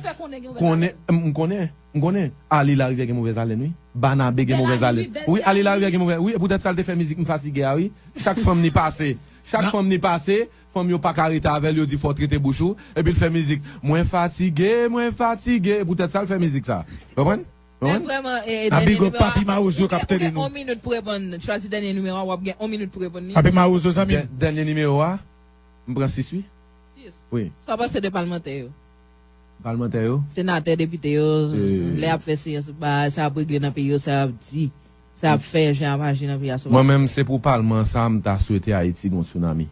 Konnen, m konnen. M konnen. Ali Larivière gen movèz alèn, wi. Banabe gen movèz alèn. Wi, Ali Larivière gen movèz. Wi, e poutèt sa l te fè mizik M Fatige a, wi. Chak fanm li pase, chak fanm li pase, fanm yo pa ka rete avè l, yo di fò w trete bouch ou. Epi l fè mizik, mwen fatige, mwen fatige. E poutèt sa l fè mizik sa. Konprann? Konprann? N ap big up Papi Mawozo k ap tande nou. On minit pou reponn. Chwazi dènye nimewo a, w ap gen on minit pou reponn li. Papi Mawozo, zanmi m. Dè-, dènye nimewo a, m pran sis, wi. Sis. Wi. Sa w panse de palmantè yo? Palmantè yo? Senatè, depite yo, lè y ap fè seyans, bagay sa ap regle nan peyi yo, sa y ap di, sa y ap fè, jan y ap aji nan peyi a, sa w panse? Mwen menm, se pou palman sa, m ta swete Ayiti gon tsunami.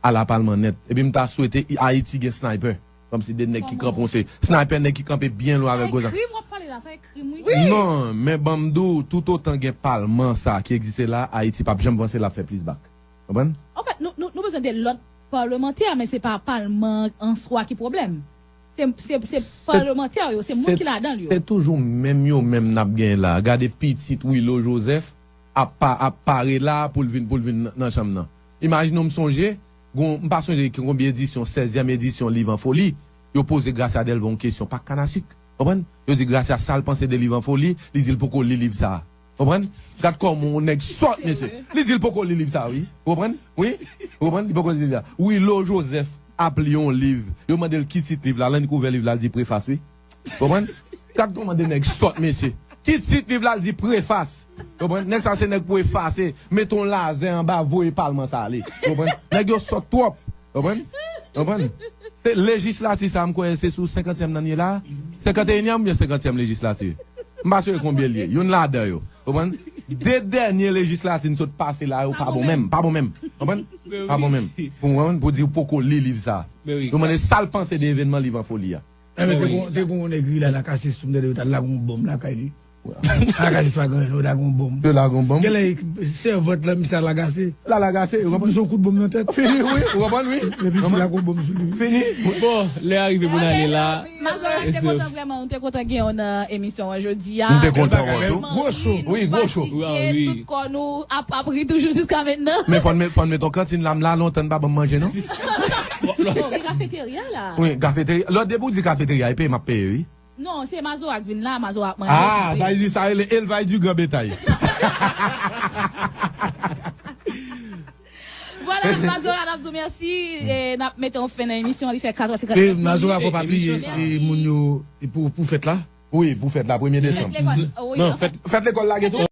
Ala palman nèt. Epi m ta swete Ayiti gen sniper. Kòmsi de nèg ki kanpe yon se sniper, nèg ki kanpe byen lwen avèk gwo zam. Sa e krim w ap pale la, sa e krim, wi. Non, men ban m di w, toutotan gen palman sa ki egziste la, Ayiti p ap janm vanse, l ap fè plis bak. Konprann? Anfèt, nou, nou, nou bezwen de lòt palmantè, men se pa palman an swa ki pwoblèm. Se, se, se palmantè yo, se moun ki ladan l yo. Se toujou menm yo menm n ap genyen la. Gade pitit Willo Joseph ap pa, ap pare la pou l vin, pou l vin nan, nan chanm nan. Imajine w, m sonje, gon, m pa sonje ki konbyen edisyon, sèzyèm edisyon Liv an Foli, yo poze Gracia Delva yon kesyon, pak Kanasik. Konprann? Yo di Gracia sa l panse de Liv an Foli, li di l poko li liv sa a. Konprann? Gad kòman yon nèg sòt, mesye. Li di l poko li liv sa a, wi. Ou konprann? Wi. Ou konprann? Li poko li liv sa a. Willo Joseph ap li yon liv. Yo mande l ki tit liv la, l annik ouvè liv la, l di prefas, wi. Konprann? Gad kòman de nèg sòt, mesye. Ki tit liv la, l di prefas. Konprann? Nèg sa se nèg pou efase, mete yon lazè anba, voye palman sa ale. Konprann? Nèg yo sòt twòp. Konprann? Konprann? Se lejislati sa, m kwè se sou senkantyèm nan n ye la. Senkanteyinyèm oubyen senkantyèm lejislati? M pa sure konbyen l ye. Youn ladan yo. Konprann? De dènye lejislati n sot pase la, yo pa bon menm. Pa bon menm. Konprann? Pa bon menm. Pou, konprann? Pou di w poko li liv sa. Yo mande sa l panse de evènman Liv an Foli a. Enben, te gon, te gon yon nèg ri la, lakay Sis tou, m tande yo t al lage yon bonm lakay li. Lakay Sis pa gen anyen, non, yo t al lage yon bonm. Yo lage yon bonm. Genlè sèvant la, misye al agase. L al agase, ou konprann? Misye yon kout bonm nan tèt. Fini, wi, ou konprann, wi. Epi misye lage yon bonm sou li. Fini. Bon, lè a rive pou n ale la. Mazora, m te kontan vrèman, m te kontan gen w nan emisyon an jodi a. M te kontan wè w tou. Gwo cho. Wi, gwo cho. Tout kò nou ap, ap ri toujou jiska mentnan. Men fò n met, fò n met yon kantin la, m la lontan, m pa ban m manje, non. Bon, gen kafeterya la. Wi, kafeterya. Lòt depi w di kafeterya, e peye m ap peye, wi. Non, se Mazora k vin la, Mazora ap manje. Ah, sa vle di sa rele élevage du grand bétail. Vwala, Mazora, n ap di w mèsi, e n ap mete yon fen nan emisyon, li fè katrè senkant. E Mazora, fò pa bliye, e moun yo, e pou, pou fèt la. Wi, pou fèt la, premye desanm. Fèt lekòl, wi, non, fèt, fèt lekòl lage tou.